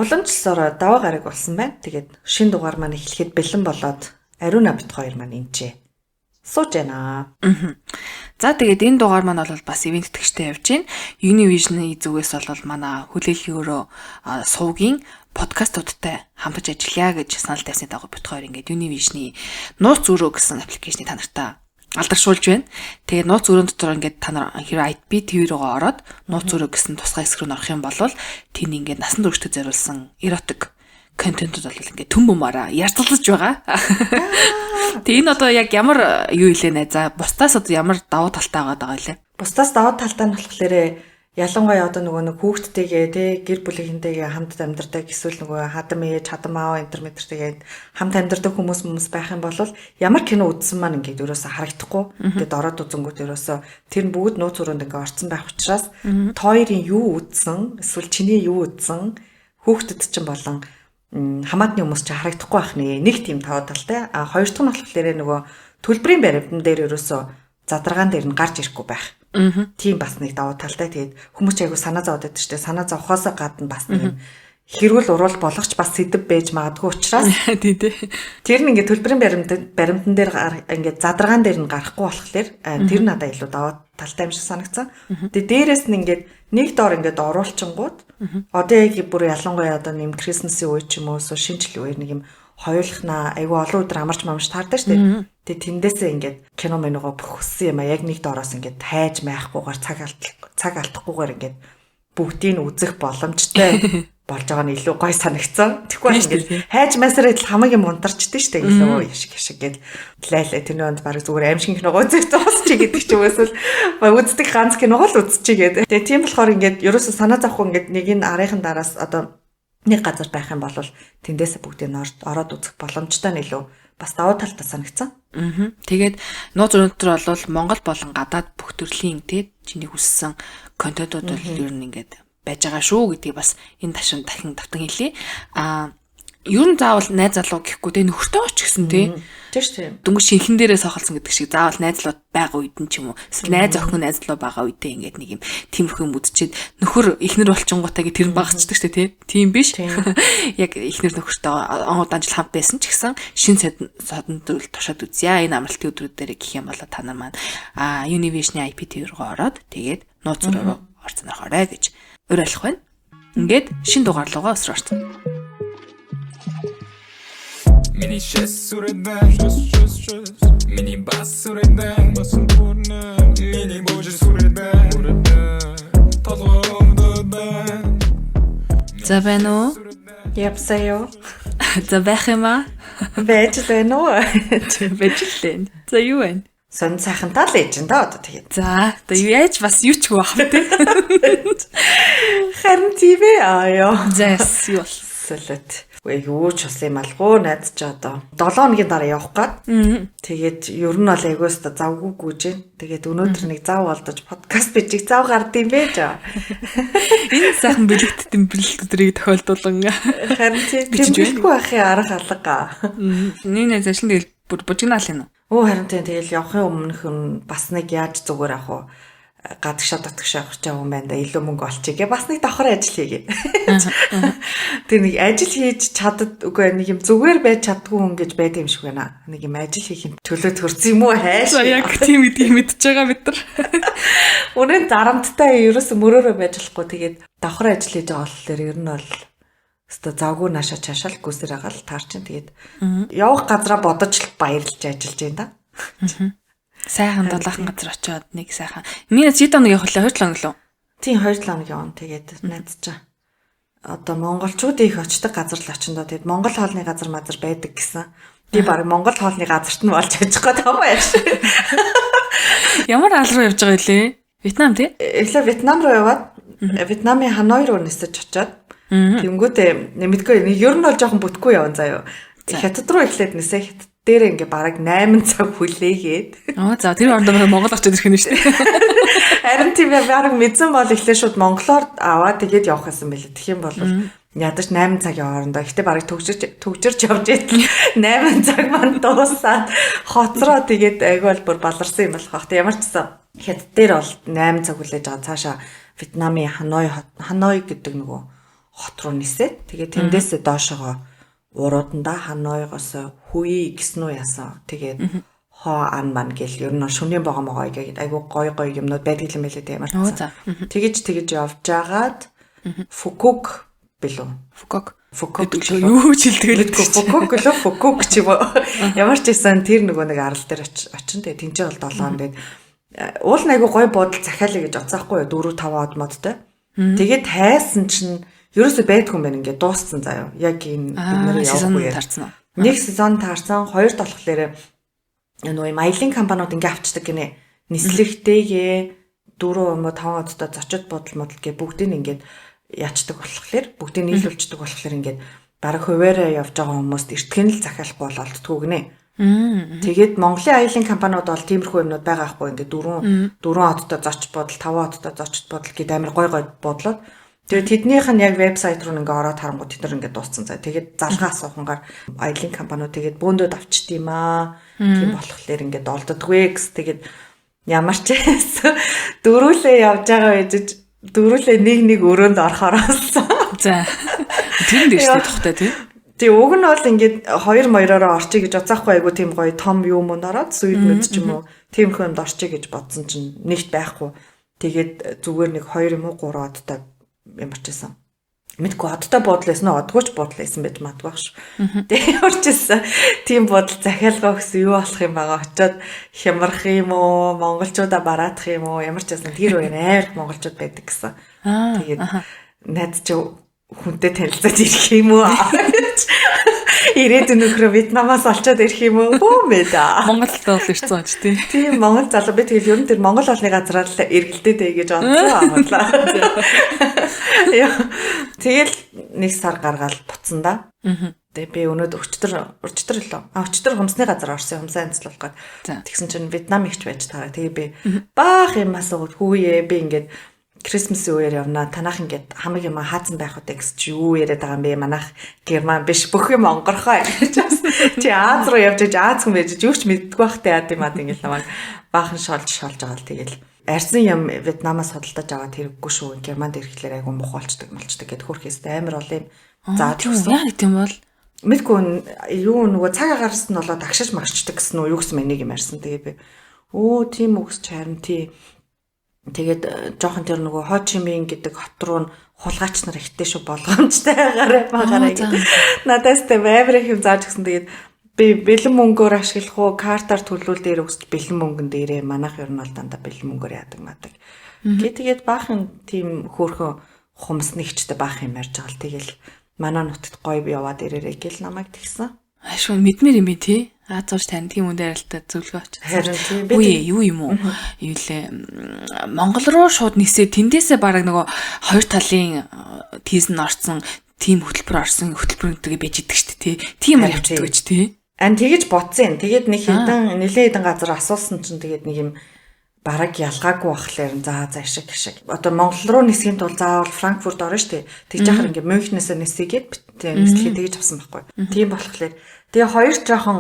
Уламжлалсараа даваа гараг болсон байна. Тэгээд шин дугаар маань эхлэхэд бэлэн болоод Ариуна бит хоёр маань энчээ сууж байна. За, тэгээд энэ дугаар маань бол бас ивээн тэтгэгчтэй явж байна. Univision-ы зүгээс бол манай хүлээлгийн өрөө сувгийн подкастуудтай хамтарч ажиллая гэж санал тавьсны дагуу бит хоёр ингээд Univision-ы нууц өрөө гэсэн application-ийг та нартай алдаршуулж байна. Тэгээд нууц өрөөнд дотор ингээд та нар хэрэг IPTV руугаа ороод нууц өрөө гэсэн тусгай хэсэг рүү орох юм бол тэнд ингээд насан туршид зориулсан erotic контентууд бол ингээд түн бумаараа ярцлаж байгаа. Тэгээ энэ одоо яг ямар юу илээ нэ? За, бусдаас одоо ямар давуу талтай байгаа илээ? Бусдаас давуу талтай нь болохоор ялангуяа одоо нөгөө нэг хүүхдтэйгээ тий гэр бүлийнхэнтэйгээ хамт амьдардаг, эсвэл нөгөө хадам ээж, хадам аав, энэ мэтэртэйгээ хамт амьдардаг хүмүүс байх юм бол ямар кино үзсэн маань ингээд ерөөсө харагдахгүй. Тэгээд ороод үзэнгүүт ерөөсө тэр нь бүгд нууц өрөөнд ингээд орцсон байх учраас та хоёрын юу үзсэн, эсвэл чиний юу үзсэн хүүхдэд чинь болон хамаатны хүмүүс чинь харагдахгүй байх нэ. Нэг тийм давуу талтай. А хоёр дахь нь болохоор нөгөө төлбөрийн баримтан дээр ерөөсө задаргаан дээр нь гарч ирэхгүй байх. Тийм бас нэг давуу талтай. Тэгээд хүмүүс ч айгу санаа зовоод байдаг шүү дээ. Санаа зовхоос гадна бас нэг хэрүүл уруул болгоч бас сэдэв байж магадгүй учраас тий тий. Тэр нь ингээд төлбөрийн баримтан дээр ингээд задаргаан дээр нь гарахгүй болохоор тэр надад илүү давуу талтай юм шиг санагдсан. Тэгээд дээрэс нь ингээд нэг доор ингээд оруулчингууд одоо яг бүр ялангуяа одоо нэм Christmas-ийн үе ч юм уу эсвэл шинэ жилийн үеэр нэг юм хоёулахнаа айгүй олон өдөр амарч мамж таардаг шүү дээ. Тэгээ тэндээсээ ингээд кино менюгоо бүх хүссэн юм а яг нэг доороос ингээд хайж майхгүйгээр цаг алдахгүйгээр ингээд бүгдийг нь үзэх боломжтой болж байгаа нь илүү гой санагдсан. Тэгэхгүй ингээд хайж майсараа идэл хамаг юм унтарчдээ шүү дээ. Илүү яшиг яшиг гэл лайлаа тэрний онд баг зүгээр аим шиг киногоо үзэх дуусчих гэдэг ч юм уу эсвэл үздэг ганц киногоо л үзчихье гэдэг. Тэгээ тийм болохоор ингээд ерөөсөө санаа зовхгүй ингээд нэг нь арийнхын дараас одоо нэг газар байх юм бол тэндээсээ бүгдийг нь ороод үзэх боломжтой нь илүү бас давуу талтай санагдсан. Тэгээд нууц өрөөнд дотор бол Монгол болон гадаад бүх төрлийн тий чиний хүссэн контентууд бол ер нь ингээд байж байгаа шүү гэдгийг бас энэ ташин дахин давтан хэлье. А ер нь заавал найз залуу гэхгүй тий нөхөртөө ч гэсэн тий. Тийм шүү дээ. Дөнгөж шинхэн дээрээ сохолсон гэдэг шиг заавал найз залуу байгаа үед нь ч юм уу эсвэл найз охин найз залуу байгаа үедээ ингээд нэг юм тиймэрхүү юм үзчихэд нөхөр ихнэр болчингуудаа тэр нь багасчдаг шүү дээ тий. Тийм биш. Яг ихнэр нөхөртөө он удаан жил хамт байсан ч гэсэн шин содон зүйл тушаад үзье. Энэ амралтын өдрүүдээр гэх юм бол та нар маань Univision-ы IPTV руу ороод тэгээд нууц руу орцсон орохорой гэж уриалах байна. Ингээд шин дугаар руугаа өсрө орцсон. Миний шэс сүрэдэн, миний бас сүрэдэн, миний божи сүрэдэн, толгой өмдөдэн. За, байна уу? Явсаа юу? За, байх юм аа? Байж л байна уу? Байж л байна. За, юу байна? Сон сайхан тал ээж энэ да одоо тэгээд. За, одоо яаж бас юу ч үгүй байх вэ? Харин тийм ээ. Аа ёо. За, юу бол? Солиот. Үгүй юу ч бас юм алгуу найз ч одоо 7 хоногийн дараа явах гад. Тэгээд ер нь бол айгүй өстө завгүй гүйж гин. Тэгээд өнөөдөр нэг зав олдож подкаст бичих зав гард юм бэ жаа. Энэ сайхан бэлэгт тэмбэл өдрийг тохиолдуулан Харин тийм тэмбэлгүй байхын арга алга. Нэг найз ажил тэгэл бүр бужигнаал юм уу? Өө харин тийм тэгэл явахын өмнөх нь бас нэг яаж зүгээр ах уу? Гадагшаа дотгошоо явах чам юм байна да, илүү мөнгө олчихъя. Бас нэг давхар ажил хийгээ. Тэр нэг ажил хийж чадд үгүй нэг юм зүгээр байж чаддгүй хүн гэж байд юм шиг байна. Нэг юм ажил хийх юм төлөө төрсөн юм уу хайш. За, яг тийм гэдгийг мэдж байгаа бид нар. Үнэн дарамттай ерөөсө мөрөөрөө байж болохгүй. Тэгээд давхар ажил хийж байгаа болохоор ер нь бол өстө завгүй наашаа чашаал гүсэр агаал таар чинь. Тэгээд явах газараа бодож л баярлж ажиллаж байна да. Сайхан дулаахан газар очиод нэг сайхан. Миний хэд хоног явах лээ? 2-7 хоног лөө? Тийм, 2-7 хоног явна. Тэгээд найз чаа. Одоо монголчуудын их очдог газар л очиндоо. Тэгээд монгол хоолны газар мазар байдаг гэсэн. Би баг монгол хоолны газарт нь болж ажих гээд байгаа юм ааш. Ямар аал руу явж байгаа вэ? Вьетнам тий? Эхлээ Вьетнам руу яваад Вьетнамын Ханой руу нисэж очиод тэнгүүтээ нэмдэггүй ер нь бол жоохон бүтггүй явна заяа. Хятад руу эхлээд нисээ хятад дээр ингээ бараг 8 цаг хүлээгээд. Аа за, тэр орондоо Монгол очиод ирэх нь шүү дээ. Харин тийм ээ, бараг мэдсэн бол эхлээ шууд монголоор аваад тэгээд явах гэсэн байлээ. Тэгэх юм бол ядаж 8 цагийн хоорондоо. Гэтэ бараг төгжирч явж идэл 8 цаг маань дуусаад хоцроо тэгээд айгүй бол бүр баларсан юм болох бах. Тэг ямар ч гэсэн хятад дээр бол 8 цаг хүлээж байгаа. Цаашаа Вьетнамын Ханой гэдэг нөгөө хот руу нисээд тэгээд тэндээсээ доошогоо уруудандаа Ханойгоос Хуи гэсэн үү яасан. Тэгээд Хо Ан ман гэл ер нь шөнийн богоо могоо гээд айгу гой гой юмнууд байдаг юм байлээ тийм Оо, за. марцсан. Тэгэж тэгэж явж жагаад Фукук билүү? Фукок. Фукук Юу ч хэлдэг л Мэдгүй Фукук лөө Фукук ч юм уу. Ямар ч байсан тэр нөгөө нэг арал дээр очин тэгээ тэнцээ бол 7 хоног тэгээд уул нь айгу гой буудал захиалъя гэж бодсаахгүй юу 4 5 од модтой. Тэгээд тайсан чинь ерөөсөө байдгүй юм байна ингээд дууссан заяа. Яг энэ бид Аа, нар явах сезон үеэр. таарсан уу? Нэг сезон таарсан, хоёрт болохоор нөгөө юм аялын компаниуд ингээ авчдаг гинэ. Нислэгтэйгээ 4 юм уу 5 одтой зочид буудал модал гэ бүгдийг ингээд ячдаг болохоор бүгдийг нийлүүлждэг болохоор ингээд бараг хуваараа явж байгаа хүмүүст эртгэн л захиалахгүй бол олддгүй гинэ. Тэгээд Монголын аялын компаниуд бол тиймэрхүү юмнууд байгаа хгүй ингээд дөрвөн одтой зоч буудал, 5 одтой зочид буудал гэдэг амар гой гой буудлууд. Тэгээд тэднийх нь яг вебсайт руу ингээ ороод харангуй тэд нар ингээ дууссан заа. Тэгээд залгаа асуухангаар аялын компаниуд тэгээд бөөндөөд авчт юм аа. Тийм болохоор ингээд олддоггүй гэс. Тэгээд ямар ч байсан дөрүүлээ явж байгаа байж дөрүүлээ нэг нэг өрөөнд орохоор болсон. За. Тэр нь дэрстэй тухтай тий. Тий уг нь бол ингээд хоёр моёророо орчих гэж бодсаахгүй айгу тийм гоё том юм уу ороод сүйд нүд ч юм уу тиймэрхүү юмд орчих гэж бодсон чинь нэгт байхгүй. Тэгээд зүгээр нэг хоёр юм уу гурван одтой ямар ч байсан. Мэдгүй одтой буудал байсан уу одгооч буудал байсан байж магадгүй багш. Тэгээ ямар ч байсан тийм буудал захиалгаа өгсөн юу болох юм байгаа очиод хямрах юм уу монголчуудаа бараадах юм уу ямар ч байсан тэр үеэр амар их монголчууд байдаг гэсэн. Аа. Тэгээд найз чи хүнтэй танилцаад ирэх юм уу? Ирээдүйн нөхрөө Вьетнамаас олчоод ирэх юм уу? Бүү мэ да. Монголд бол ирсэн ч тий. Тийм Монгол залуу би тэгэл ер нь тэр Монгол олны газраар л эргэлдээд ээ гэж бодсон амарлаа. Яа. Тэгэл нэг сар гаргаал буцсан да. Тэгээ би өнөөдөр өчтөр лөө. А өчтөр хумсны газар орсон хумсаа анцлуулах гээд. За. Тэгсэн чинь Вьетнам ихч байж таараа. Тэгээ би баах юм асуугаад хүүе би ингээд Крисмсийн үеэр явна. Танах ингээд хамаг юм хаацсан байх үү гэсэн чи юу яриад байгаа юм бэ? Манах герман биш бүх юм онгорхой гэж бас. Чи Аз руу явж иж Аз хүн байж юу ч мэддэггүй бахтай яад юм аа ингээл намайг баахан шолж шолж байгаа л тэгэл арьсан юм Вьетнамаас худалдаж аваад хэрэггүй шүү. Германд ирэхлээр айгу мух болчдөг молчдөг гэд хөрхөөс амар олон юм зааж Тийм үү? өгсөн. Яг тийм бол Мэдгүй юу нөгөө цаг агаараас нь болоод агшиж магшчдаг гэсэн үү юу гэсэн мэ нэг юм ярьсан. Тэгээ би өө тийм үгс ч харин тий. Тэгээд жоохон тэр нөгөө Хо Чи Мин гэдэг хот руу нь хулгайч нар ихтэй шүү болгоомжтой байгаарай байгаарай гэдэг. Надаас тэ амар их юм зааж өгсөн. Тэгээд би бэлэн мөнгөөр ашиглах уу, картаар төлвөл дээр өгсөж бэлэн мөнгөн дээрээ манайх ер нь бол дандаа бэлэн мөнгөөр яадаг мадаг. Гэ тэгээд баахан тийм хөөрхөн хумс нэгчтэй баах юм ярьж байгаа л тэгэл манай нутагт гоё яваад ирээрэй гэл намайг тэгсэн. Ашгүй мэдмээр юм би тий. Аз зурж тань тийм үн дайралтай зөвлөгөө очсон. Харин тийм би Үгүй юу юм уу? Юу лээ Монгол руу шууд нисээ тэндээсээ бараг нөгөө хоёр талын тийз нь орсон тийм хөтөлбөр орсон хөтөлбөрөнтэйгээ байж идэг шүү дээ тий. Тийм Харин явчихдаг тий. гэж тий. Ан тэгэж бодсон юм. Тэгээд нэг хэдэн нэлээд хэдэн газар асуусан чинь тэгээд нэг юм бараг ялгаагүй бахлаар за за ашиг ашиг. Одоо Монгол руу нисхийн тулд заавал Франкфурт орно шүү дээ. Тэгж яхаар ингээ Мюнхнээс нисгээд нислэхээ тэгж авсан байхгүй. Тийм болохоор тэгээ хоёр жоохон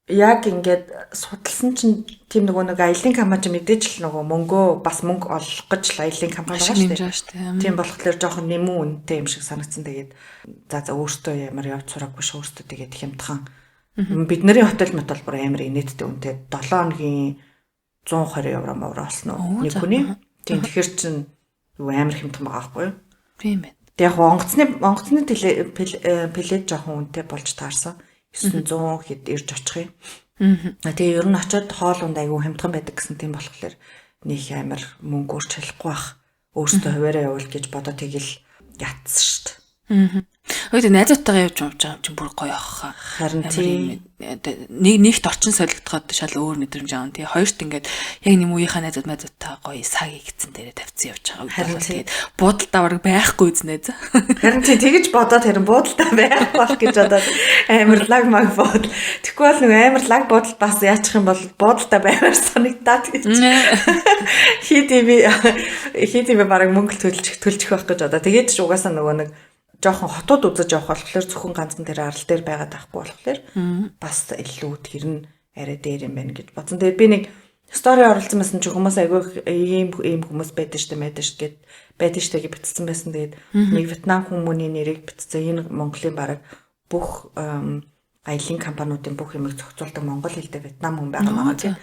яг ингээд судалсан чинь тийм нөгөө нэг аялын компани чинь мэдээж л нөгөө мөнгөө бас мөнгө олох гэж л аялын компани Ашиг байгаа шүү нэмж дээ. байгаа шүү дээ. Тийм болохоор жоохон нэмүү үнэтэй юм шиг санагдсан. Тэгээд за за өөртөө ямар явж сураагүй ш өөртөө тэгээд хямдхан. Бидний хотел мотел бүр амар инээдтэй үнэтэй 7 хоногийн 120 евро мовро олсон уу Оо, нэг за, хүний. Тийм тэгэхээр чин юу амар хямдхан байгаа байхгүй юу? Тийм байна. Тэг яг онгоцны плед жоохон үнэтэй болж таарсан. 900 хэд ирж очих юм. Тэгээ ер нь очиод хоол унд айгүй хямдхан байдаг гэсэн тийм болохоор нэг амар мөнгө өөрч хэлэхгүй бах. Өөртөө хуваараа явуул гэж бодоо тэгэл ятсан шүү дээ. Өөдөө найзуудтайгаа явж явж байгаа юм чинь бүр гоё ах хаа. Харин Амар тийм юм, нэг нэгт орчин солигдоход шал өөр мэдрэмж аав тий. Хоёрт ингээд яг нэм үеийнхаа найзууд найзуудтайгаа гоё саг игдсэн дээрээ тавьсан явж байгаа үед Харин бол тий. тэгээд буудалдаа бараг байхгүй үзнэ за. Харин тий тэгэж бодоод харин буудалтай байх байх гэж бодоод амар лаг маг буудал. Тэгэхгүй бол нэг амар лаг буудал бас яачих юм бол буудалтай баймар санагдаад гэж. Хит би бараг мөнгө төлчих байх гэж бодоо. Тэгээд ч угаасаа нөгөө нэг жоохон хотууд үзэж явах болохоор зөвхөн ганцхан тэр арал дээр байгаад байхгүй болохоор бас илүү тэр нь арай дээр юм байна гэж бодсон. Тэгээд би нэг Story оруулсан байсан чи хүмүүс айгүй ийм ийм хүмүүс байдаг штэ байдаг штэ гэд байдаг штэ гэж бичсэн байсан. Тэгээд нэг Вьетнам хүмүүний нэрийг бичсэн. Энэ Монголын бараг бүх аялын компаниудын бүх юмыг зохицуулдаг монгол хэлтэй Вьетнам хүн байгаа маа тийм.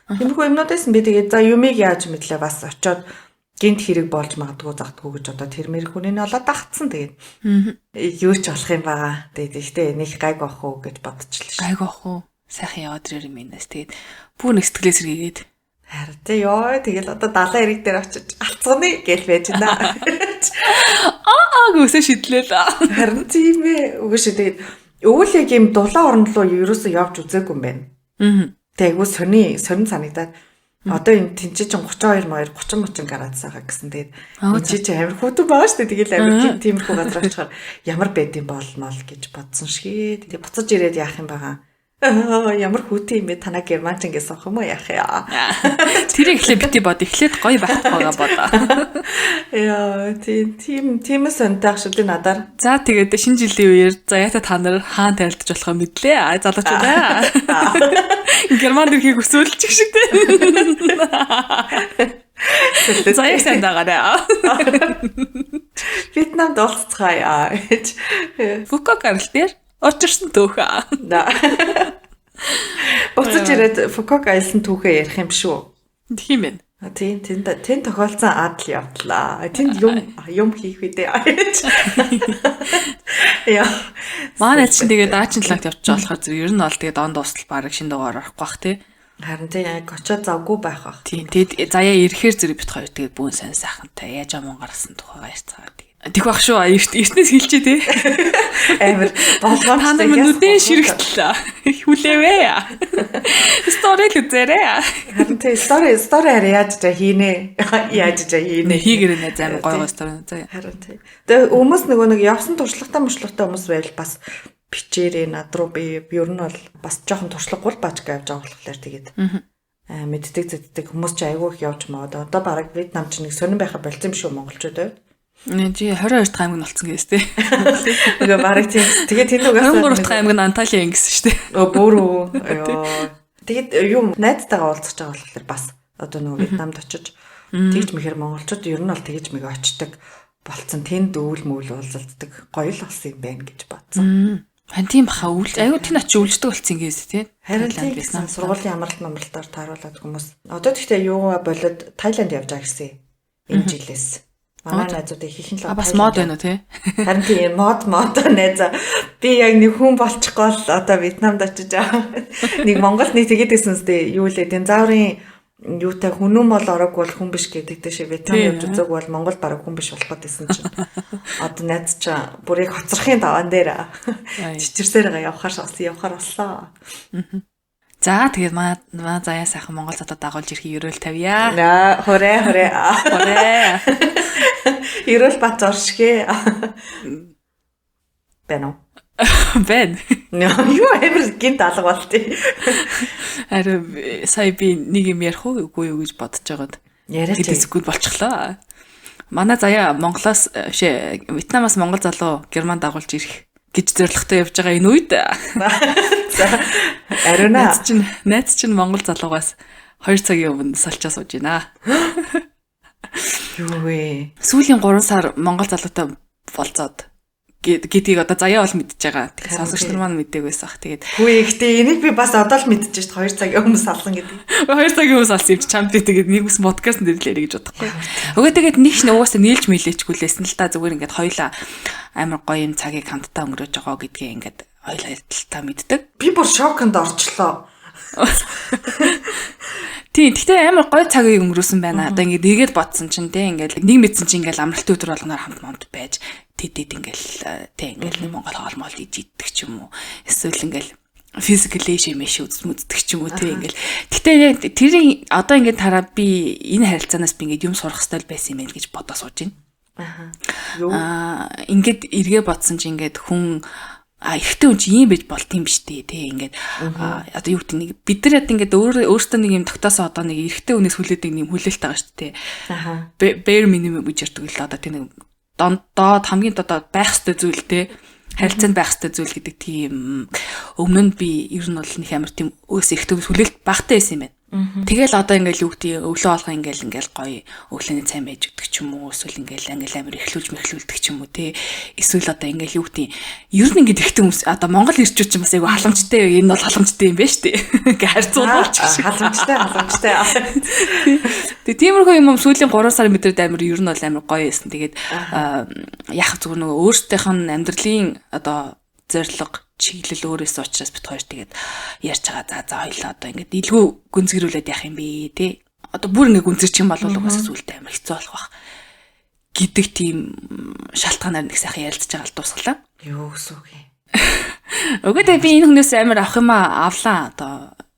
Тиймэрхүү юмнууд байсан. Би тэгээд за юмыг яаж мэдлээ бас очиод гинт хэрэг болж магадгүй загтгүй гэж одоо тэр мэр хүний нь олоод дагцсан тэгээд. Юу ч болох юм байгаа. Тэгээд ихтэй нэг гайг авах уу гэж бодчихлоо шүү. Гайг авах уу? Сайхан яваад ирэр юм энэс. Тэгээд бүр нэг сэтгэлээ сэргээгээд. Харин тий ёо тэгэл одоо далайн эрэг дээр очиж алцганы гэл байж байна. Аа гүсээ шидлээ л. Харин тийм ээ. Үгүй шүү тэгээд өвөл яг юм дулаан орн руу ерөөсөө явж үзээгүй юм байна. Аа. Тэг айгуу сони сонин санагдаад одоо энэ тэнцээ чин 32 моёр 30 30 градус байгаа гэсэн. Тэгээд энэ чи амар хүтэн байгаа шүү дээ. Тэгэл амар тиймэрхүү газар очихоор ямар байд юм болмол гэж бодсон шигээ. Тэгээд буцаж ирээд яах юм байгаа. Ямар хүтэн юм бэ? Танаа германч ингэ сох юм уу яах яа. Тэр эхлээ бити бод. Эхлээд гоё байхгүй байгаа бод. Яа, тийм тийм тийм сонтайх шүү дээ надаар. За тэгээд шинэ жилийн үеэр заяата та нар хаан тарилдаж болохоо мэдлээ. Аа залуучуудаа. Германд ирэхийг хүсвэл ч шиг дээ. Заяа сайн дагаарай. Вьетнамд уулзцгаая гэж. Фукок арал дээр очирсан түүх. Буцаж ирээд Фукок аялсан түүхээ ярих юм шүү. Тийм ээ. Тийм тэнд тохиолдсон адал явдлаа. Тэнд юм хийх үү дээ. Яа. Манай чинь тэгээд даачин талаагт явчих болохоор зөв ер нь бол тэгээд он дуустал бараг шинэ дугаар орохгүй бах тий. Харин тий яг очоод завгүй байх бах. Тийм тэгээд заяа ирэхээр зэрэг бит хоёр тэгээд бүүн сайн сайхантай яаж амун гаргасан тухайгаа ярьцгаа. Тэг бах шүү. Эртнээс хэлчихэ тий. Амар болгоомжтой. Та нар нүдэн ширэгтлээ. Хүлээвэ. Story л үзээрэй. Харин тий story харин яаж жаа хийнэ. Яаж жаа хийнэ. Хийгэрэнэ займ гой гой story заяа. Харин тий. Тэгээ хүмүүс нөгөө нэг явсан туршлагатай мөршлагатай хүмүүс байвал бас бичээрэй над руу би ер нь бол бас жоохон туршлагагүй л бааж явж байгаа болохоор тэгээд мэддэг зэддэг хүмүүс ч айгүй их явж магадгүй. Одоо бараг Вьетнам ч нэг сонирн байха болцсон юм шүү монголчууд байв. Нэ чи 22 дахь аймаг нь болцсон гэсэн тий. Үгүй бараг тийм. Тэгээд тэнд угаасаа 23 дахь аймаг нь Анталия ингэсэн шүү дээ. Өө бүр үү. Йоо. Тэгээд юм найзтайгаа уулзах байгаа болохоор бас одоо нөгөө Вьетнамд очиж тэгж мэхэр монголчууд ер нь бол тэгж мэг очдог болцсон. Тэнд өвөл мөвл уулзалддаг гоё л болсон юм байна гэж бодсон. Харин тийм баха өвөл аюу тэнд очиж өвлждөг болцсон гэсэн тий. Харин тийм сургуулийн амралт мамралтаар тааруулаад хүмүүс. Одоо тэгтээ юугаа болоод Таиланд явж байгаа гэсэн энэ жилээс. Манай найзуудыг хийх нь л бас мод байна уу тий? Харин тийм мод найзаа. Би яг нэг хүн болчихгоо л одоо Вьетнамд очиж байгаа. Нэг Монголд нэг тэгээд байсан үстэй юу лээ динозаврын юутай хүнүүм бол ороог бол хүн биш гэдэг дэше Вьетнам явж үзег бол Монгол бараг хүн биш болох гэсэн чинь. Одоо найз чинь бүр яг хоцрохын даван дээр чичирсээр байгаа явахаар боллоо. За тэгээд манай заяа сайхан Монгол залуу дагуулж ирэхийг ерөөл тавья. Наа хорэ. Хорэ. Ерөөл бат оршгэ. Бэнэ. Бэн. Юу амар гинт алга болтыг. Харин сая би нэг юм ярих уу үгүй юу гэж бодож байгаад. Яриач. Хэдэн секунд болчихлоо. Манай заяа Монголоос биш Вьетнамаас Монгол залуу Герман дагуулж ирэх гэж зорилготой явж байгаа энэ үед. За ариуна. Найз чинь Монгол залуугаас 2 цагийн өмнө салчаа сууж байна. Юу вэ? Сүүлийн 3 сар Монгол залуутай болцоод гэдгийг одоо заяа бол мэдж байгаа. Тэгэхээр сонсогч нар маань мэдээг байсан ах. Тэгээд Хүү ихтэй энийг би бас одоо л мэдчихэж шít 2 цагийн өмнө салсан гэдэг. 2 цагийн өмнө салсан юм чи чамд би тэгээд нэг ус подкаст дээр л ярих гэж бодохгүй. Өгөө тэгээд нэг шин угаасаа нийлж мэлээчгүй лээсэн л та зүгээр ингээд хоёлаа амар гоё юм цагийг хамтдаа өнгөрөөж байгаа гэдгээ ингээд хоёлаа талтаа мэддэг. Би бүр шоконд орчлоо. Тийм, гэхдээ амар гоё цагийг өнгөрөөсөн байна. Одоо ингээд нэгээд бодсон чинь те ингээд нэг мэдсэн чинь ингээд амралтын өдөр болгоноор хамт мамт байж тэдэд ингээд те ингээд нэг Монгол хоол моол иж иддэг ч юм уу. Эсвэл ингээд физикали шимэш үздэг ч юм уу те ингээд. Гэхдээ тэрийн одоо ингээд тараа би энэ харилцаанаас би ингээд юм сурах хэрэгтэй байсан юм байна гэж бодоо сууж байна. Аа. Юу? Ингээд эргээ бодсон чинь ингээд хүн эрэгтэй хүн чи ийм байж болт юм биш үү те ингээд одоо юу гэдэг нэг бид нар яд ингээд өөртөө нэг юм тогтоосон одоо нэг эрэгтэй хүнээс хүлээдэг нэг хүлээлт байгаа шүү дээ. Аа. Bare minimum гэж ярьдаг л одоо тийм нэг доод хамгийн доод байх ёстой зүйл те харилцаанд байх ёстой зүйл гэдэг тийм өмнө нь би ер нь бол нэг амар тийм өөс эрэгтэй хүнээс хүлээлт багтай байсан юм байна. Тэгэл одоо ингээл юу гэдэг өглөө болгон ингээл гоё өглөөний цай байж өгдөг ч юм уу, эсвэл ингээл амар эхлүүлж мэхлүүлдэг ч юм уу те. Эсвэл одоо ингээл юу гэдэг ер нь ингээд эрэгтэй хүмүүс одоо Монгол ирчүүд ч бас айгу халамжтай, энэ бол халамжтай юм байна шүү дээ. Ингээ харьцуулбал ч халамжтай. Тэгээ тиймэрхүү юм сүүлийн 3 сарын мэдрээд амар ер нь бол амар гоё байсан. Тэгээд яг зүгээр нөгөө өөрсдийнх нь амьдралын одоо зорилго чиглэл өөрөөс учраас бит хоёр тэгээд ярьж байгаа. За хоёлаа одоо ингээд илүү гүнзгийрүүлээд яах юм бэ те. Одоо бүр ингээд гүнзгийрчих юм бол угаасаа сүултээ амар хэцүү болох бах гэдэг тийм шалтгаанаар нэг сайхан ярилцж байгаа л дуусгалаа. Юу гэсэн үг юм? Үгүй дээ, би энэ хүнээс амар авах юм авлаа одоо.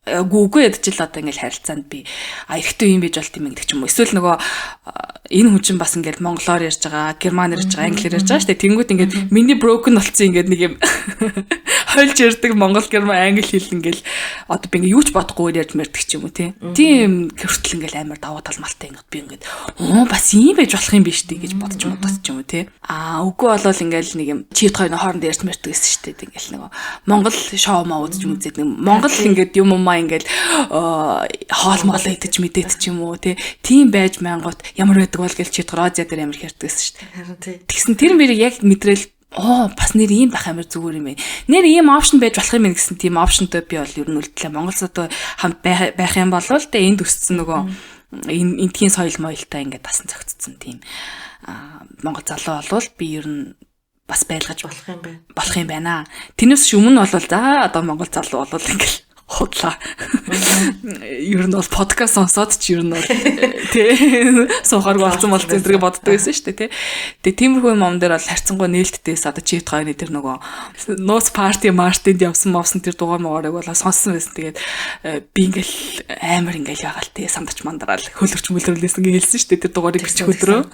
Үгүй ядчил одоо ингээл харилцаанд би эрэгтэй юм байж болт юм гэдэг ч юм уу. Эсвэл нөгөө энэ хүн чинь бас ингээд монголоор ярьж байгаа, германаар ярьж байгаа, англиар ярьж байгаа шүү дээ. Тэнгүүт ингээд миний broken болцсон ингээд нэг юм хольж ярьдаг монгол, герман, англи хэл ингээл одоо би ингээд юу ч бодохгүй ярьж мэрдэг ч юм уу тий. Тийм хүртэл ингээл амар давуу тал малтай ингээд би ингээд бас ийм байж болох юм биш үү гэж бодож модод ч юм уу тий. Аа үгүй болвол ингээл нэг юм чит хоёр хооронд ярьж мэрдэг гэсэн шүү дээ. Ингээл нөгөө монгол шоу маа үзэж мүзээд нэг монгол ингээд юм умаа ингээл хоол моолоо идэж мэдээд ч юм уу тий. Тийм байж мангууд ямар байдаг бол гэл чит Азия дээр амар их ярьдаг гэсэн шүү дээ. Тэгсэн тэр мэрийг яг мэдрээл бас нэр ийм байх амар зүгээр юм байна. Нэр ийм опшн байж болох юм байна гэсэн тийм опшнтой би бол ер нь үлдлээ. Монгол садтай хамт байх юм бол тэ энд өссөн нөгөө энтхийн соёл моёлтой ингээд тасан зөгцсөн тийм монгол залуу болвол би ер нь бас байлгаж болох юм байна. Болох юм байна. Тэрнээс өмнө бол за одоо монгол залуу болвол ингээл худлаа. Ер нь бол подкаст сонсоод ч ер нь бол тий суухааргүй болсон болцсон зэрэг боддог байсан шүү дээ тий. Тэгээ тиймэрхүү юм дээр бол харьцангуй нээлттэйс одоо чит хоёрын тэр нөгөө нууц парти мартинд явсан мовсон тэр дугаар моорыг бол сонссон байсан. Тэгээд би ингээл амар ингээл ягаал тий сандарч мандараал хөлөрч мөлөрлөөсөн гэж хэлсэн шүү дээ тэр дугаарыг бичих өдрөө.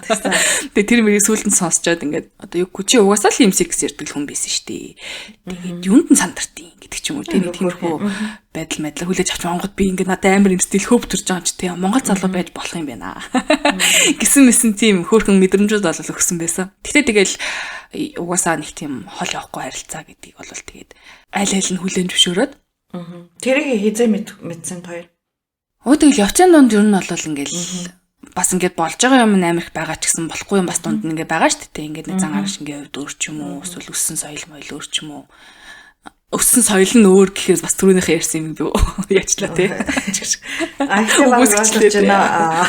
Тэгээ тэр мөрийг сүүлд нь сонсчоод ингээд одоо юу чи угаасаа л юм секс ярьдаг хүн байсан шүү дээ. Тэгээд юунд нь сандартын гэдэг ч юм уу тий тиймэрхүү байдал майдлаа хүлээж авч монгод би ингээд надад амар юм стил хөв төрж байгаа юм чи тий монгол залуу байж болох юм байна гэсэн мэсэн тийм хөөрхөн мэдрэмжүүд бол өгсөн байсан. Гэхдээ тэгэл угаасаа нэг тийм хол явахгүй харилцаа гэдгийг бол тэгээд аль аль нь хүлээн зөвшөөрөөд тэрийг хизээ мэдсэн хоёр. Өө тэгэл явцын дунд ер нь бол ингээл бас ингээд болж байгаа юм амар их байгаа ч гэсэн болохгүй юм бас дунд нь ингээд байгаа шүү дээ. Ингээд нэг зан арга шингийн хувьд өөр ч юм уу эсвэл өссөн соёл моёл өөр ч юм уу. Өссөн соёл нь өөр гэхээс бас түрүүнийхээ ярьсан юм би яачлаа тий. Аа баг ойлгож байна.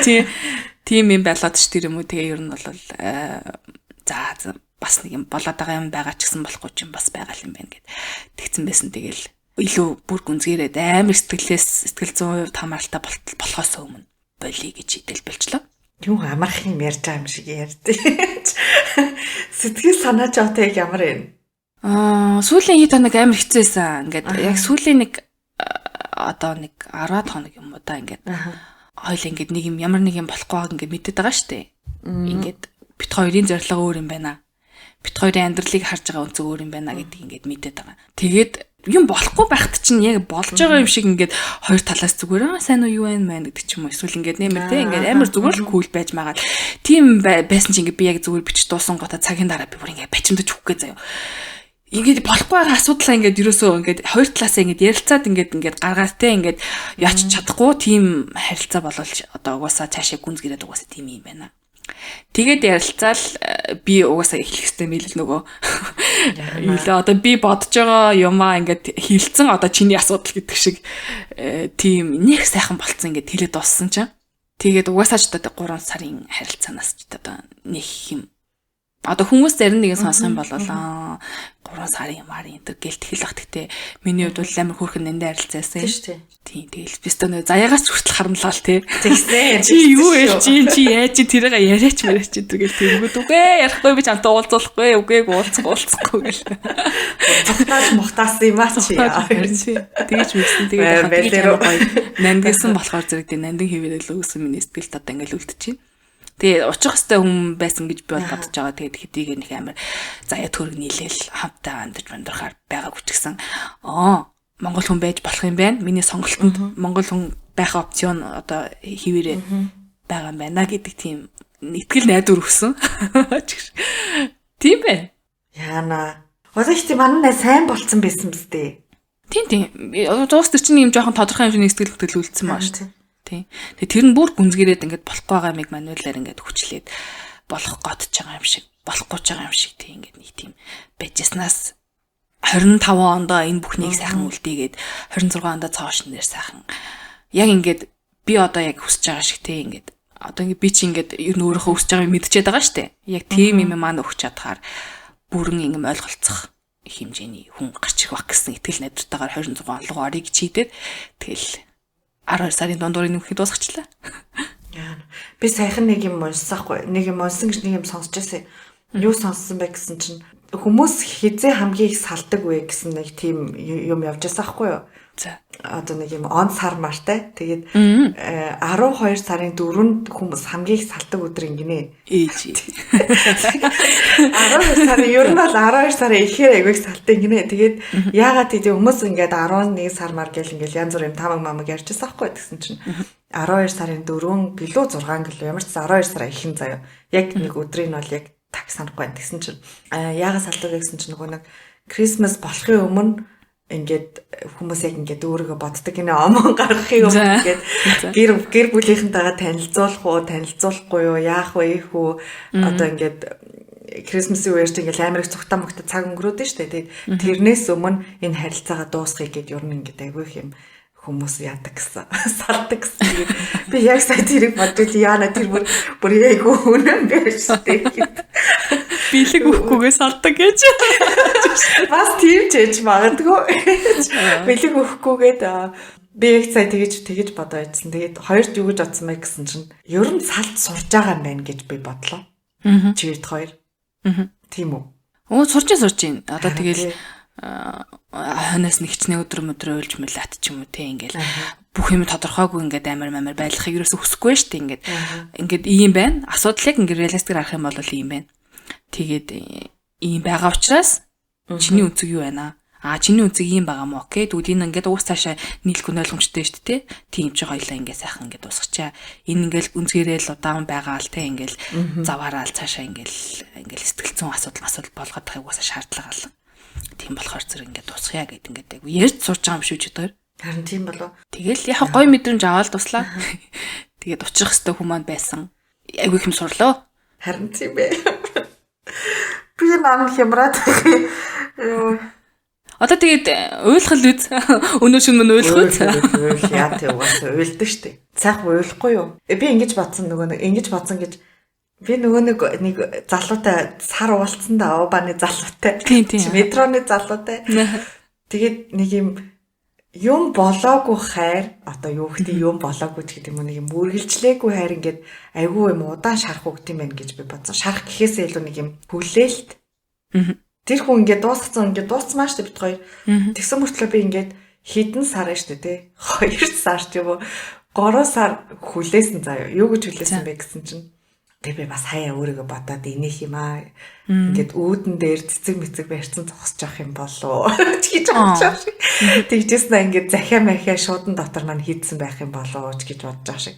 Тий. Тийм юм байлаад ч тэр юм уу тэгээ ер нь бол за бас нэг юм болоод байгаа юм байгаа ч гэсэн болохгүй ч юм бас байгаа юм байна гэд тэгсэн байсан. Тэгэл илүү бүр гүнзгийрээд амар сэтгэлээс сэтгэл зүйн хувьд хамааралтай болохоос өмнө болиё гэж шийдэл болчлоо. Юу амарх юм ярьж байгаа юм шиг ярьдээ. Сэтгэл санаа ч одоо яг ямар юм? Сүүлийн хэд хоног амар хэцүү байсан. Ингээд яг сүүлийн нэг одоо нэг 10 хоног юм уу да ингээд хоёул ингээд нэг юм ямар нэг юм болохгүй ингээд мэдээд байгаа штэ. Ингээд бит хоёрын зорилго өөр юм байна. Бит хоёрын амьдралыг харж байгаа өнцөг өөр юм байна гэдгийг ингээд мэдээд байгаа. Тэгээд юм болохгүй байхад чинь яг болж байгаа юм шиг ингээд хоёр талаас зүгээр сайн уу юу вэ мэн гэдэг ч юм уу эсвэл ингээд нэмэр те ингээд амар зүгээр л кул байж магаад тийм байсан чинь ингээд би яг зүгээр бич дуусан гота цагийн дараа би бүр ингээд бачимдаж өгөх гээ заяа. Ингээд болохгүй байгаа асуудлаа ингээд ерөөсөө ингээд хоёр талаасаа ингээд ярилцаад ингээд гаргаад те ингээд яач чадахгүй тийм харилцаа болол одоо угаасаа цаашаа гүнзгийрээд угаасаа тийм юм байна. Тэгээд ярилцаал би угаасаа эхлэх хэрэгтэй мэл нөгөө юу л одоо би бодож байгаа юмаа ингээд хилцэн одоо чиний асуудал гэдэг шиг тийм нэг сайхан болцсон ингээд хэлээд дууссан чинь. Тэгээд угаасаа ч одоо 3 сарын харилцаанаас ч одоо нэг юм одоо хүмүүс зарим нэгэн сонсох юм бол 3 сарын марын энэ төр гэлт хэл бах. Гэтэ миний хувьд бол амар хөөрхөн нандин харилцаасан. Тийм шүү дээ. Тийм тэгэл би өстө нөө заяагаас ч хүртэл харамлал тий. Тэгсэн. Чи юу ярьж чинь чи яаж чи тэрийг яриач яриач энэ төр гэл тэгэнгүүт үгүй ярихгүй би чамтай уулзуулахгүй үгүй уулзахгүй гэл. Зүхтааж мухтаасан юм аа чи. Тэгэж мэдсэн. Тэгээд амар гоё нандинсан болохоор зэрэг тий нандин хэвээрэл өгсөн миний сэтгэлд одоо ингээл үлдчихээн. Тэгээ учих хэвээр хүн байсан гэж би бол бодож байгаа. Тэгээд хэдийгээр нэг амар заяа төрөг нийлээл хамтаа амьдарч мандрахаар байгаагүй ч гэсэн монгол хүн байж болох юм байна. Миний сонголтонд монгол хүн байх опцион одоо хэвээрээ байгаа юм байна гэдэг тийм итгэл найдвар өгсөн. Тийм бэ? Яана. Одоо их тийм манай сайн болцсон байсан биз дээ. Тийм. Дуус тэр чинь юм жоохон тодорхой хэмжээний сэтгэл хөдлөл үлдсэн байгаа шүү дээ. Тийм. Тэгээ тэр нь бүр гүнзгийрээд ингээд болохгүй байгаа юмыг мануалаар ингээд хүчлээд болох готж байгаа юм шиг, болохгүй ч байгаа юм шиг тийм ингээд нэг тийм байжснаас 25 онд энэ бүхнийг сайхан үлдээгээд 26 онд цоо шинээр сайхан яг ингээд би одоо яг хүсэж байгаа шиг тийм ингээд одоо ингээд би чи ингээд ер нь өөрийнхөө хүсэж байгааг мэдчихэд байгаа шүү дээ. Яг тийм юм маань өгч чадхаар бүрэн ингэм ойлголцох хэмжээний хүн гарч ирэх байх гэсэн итгэл найдвартайгаар 26 он руу орыг чийдээд тэгэл 12 сарын дундуурын нэмэхэд дуусгачлаа. Яа. Би саяхан нэг юм уншсаахгүй. Нэг юм унсан гэж нэг юм сонсч байсан. Юу сонссон бэ гэсэн чинь хүмүүс хизээ хамгийн их салдаг вэ гэсэн нэг тийм юм явж байсан аахгүй юу? За. Одоо нэг юм он сар мартай. Тэгээд 12 сарын 4-нд хүмүүс хамгийн их салдаг өдөр ингэнэ. Ээж. 12 сарын ер нь бол 12 сарын ихээр айгүй их салдаг ингэнэ. Тэгээд яагаад тийм хүмүүс ингээд 11 сар мар гэл ингээд янз бүр юм тамаг мамаг ярьчихсан аахгүй тэгсэн чинь 12 сарын 4 гэлүү 6 гэлүү ямар ч 12 сарын ихэн заяа. Яг нэг өдрийг нь бол яг таг санахгүй байна. Тэгсэн чинь яагаад салдаг вэ гэсэн чинь нөгөө нэг Christmas болохын өмнө ингээд хүмүүс яг ингээд өөрийгөө боддог гинэ омон гаргахын өмнө ингээд гэр бүлийнхэнтэйгээ танилцуулах уу, танилцуулахгүй юу, яах вэ, ийх үү одоо ингээд Christmas-ийн үеэр чинь ингээд амар их цугтаа мөгтө цаг өнгөрөөд нь шүү дээ. Тэгээд тэрнээс өмнө энэ харилцаагаа дуусгая гэд ер нь ингээд айгүй их юм хүмүүс яадаг гэсэн. Салдаг гэсэн. Тэгээд би яг сая тэрийг бодвол яана тэр бүр яг үнэн байж шүү дээ. Бэлэг өгөхгүйгээ салдаг гэж. Бас тийм ч ээж магадгүй. Бэлэг өгөхгүйгээд би яг сая тэгэж бодоо ядсан. Тэгээд хоёрт юу гэж бодсон бэ гэсэн чинь ер нь салд сурж байгаа юм байна гэж би бодлоо. Чивэд хоёр. Тийм үү? Оо сурч байна. Одоо тэгэл хойноос нэг хичнээн өдөр мөдрөө уйлж мэлат ч юм уу те ингээл бүх юм тодорхойгүй ингээд амар байлгахыг ерөөсө хүсэхгүй шүү дээ ингээд ингээд ийм байна. Асуудлыг ингээд реалистикээр харах юм бол ийм байна. Тэгээд ийм байгаа учраас чиний өнцөг юу байна? Аа чиний өнцөг ийм байгаа мó? Окей. Тэгвэл энэ ингээд уус цаашаа нийлэхгүй ойлгомжтой шүү дээ те. Тийм чи хоёлаа ингээд сайхан ингээд дуусгачаа. Энэ ингээд өнцгээрээ л удаан байгаа л те ингээд заваараал цаашаа ингээд сэтгэл зүйн асуудал болгоод байхыг угаасаа шаардлага алга. Тийм болохоор зэрэг ингээд дуусгая гэд ингээд айгу ярьж сурч байгаа юм шүү ч тэр. Харин тийм болов. Тэгэл яг гоё мэдрэмж аваад дуслаа. Тэгээд учрах хэвээр хүмүүс маань байсан. Айгу их юм сурлаа. Харин тийм ээ. Би нам хямраад. Одоо тэгээд уйлах л үз. Өнөө шөнө мөн уйлах үз. Уйл яа тий угаасаа уйлдаг штэ. Сайхан уйлахгүй юу? Би ингэж бодсон нөгөө нэг ингэж бодсон гэж би нөгөө нэг залуутай сар уулцсан да обаны залуутай. Тийм. Метроны залуутай. Тэгээд нэг юм болоогүй хайр одоо юу гэдэг юм болоогүй ч гэдэг юм уу нэг юм үргэлжлээгүй хайр ингээд айгүй юм удаан шарах үг тийм байх гэж би бодсон. Шарах гэхээсээ илүү нэг юм хүлээлт. Тэр хүн ингээд дууссан ингээд дуусмаа штэ бит хоёр. Тэгсэн мөртлөө би ингээд хэдэн сар штэ тий. 2 сар ч юм уу 3 сар хүлээсэн заяа. Юу гэж хүлээсэн бэ гэсэн чинь тэг би бас хаяа өөрийгөө бодоод инех юм аа. Ингээд үүдэн дээр цэцэг мэцэг барьсан зогсож явах юм болоо гэж бодож байгаа шиг. Тэгжсэн аа ингээд захиа махиа шуудан дотор маань хийдсэн байх юм болоо гэж бодож байгаа шиг.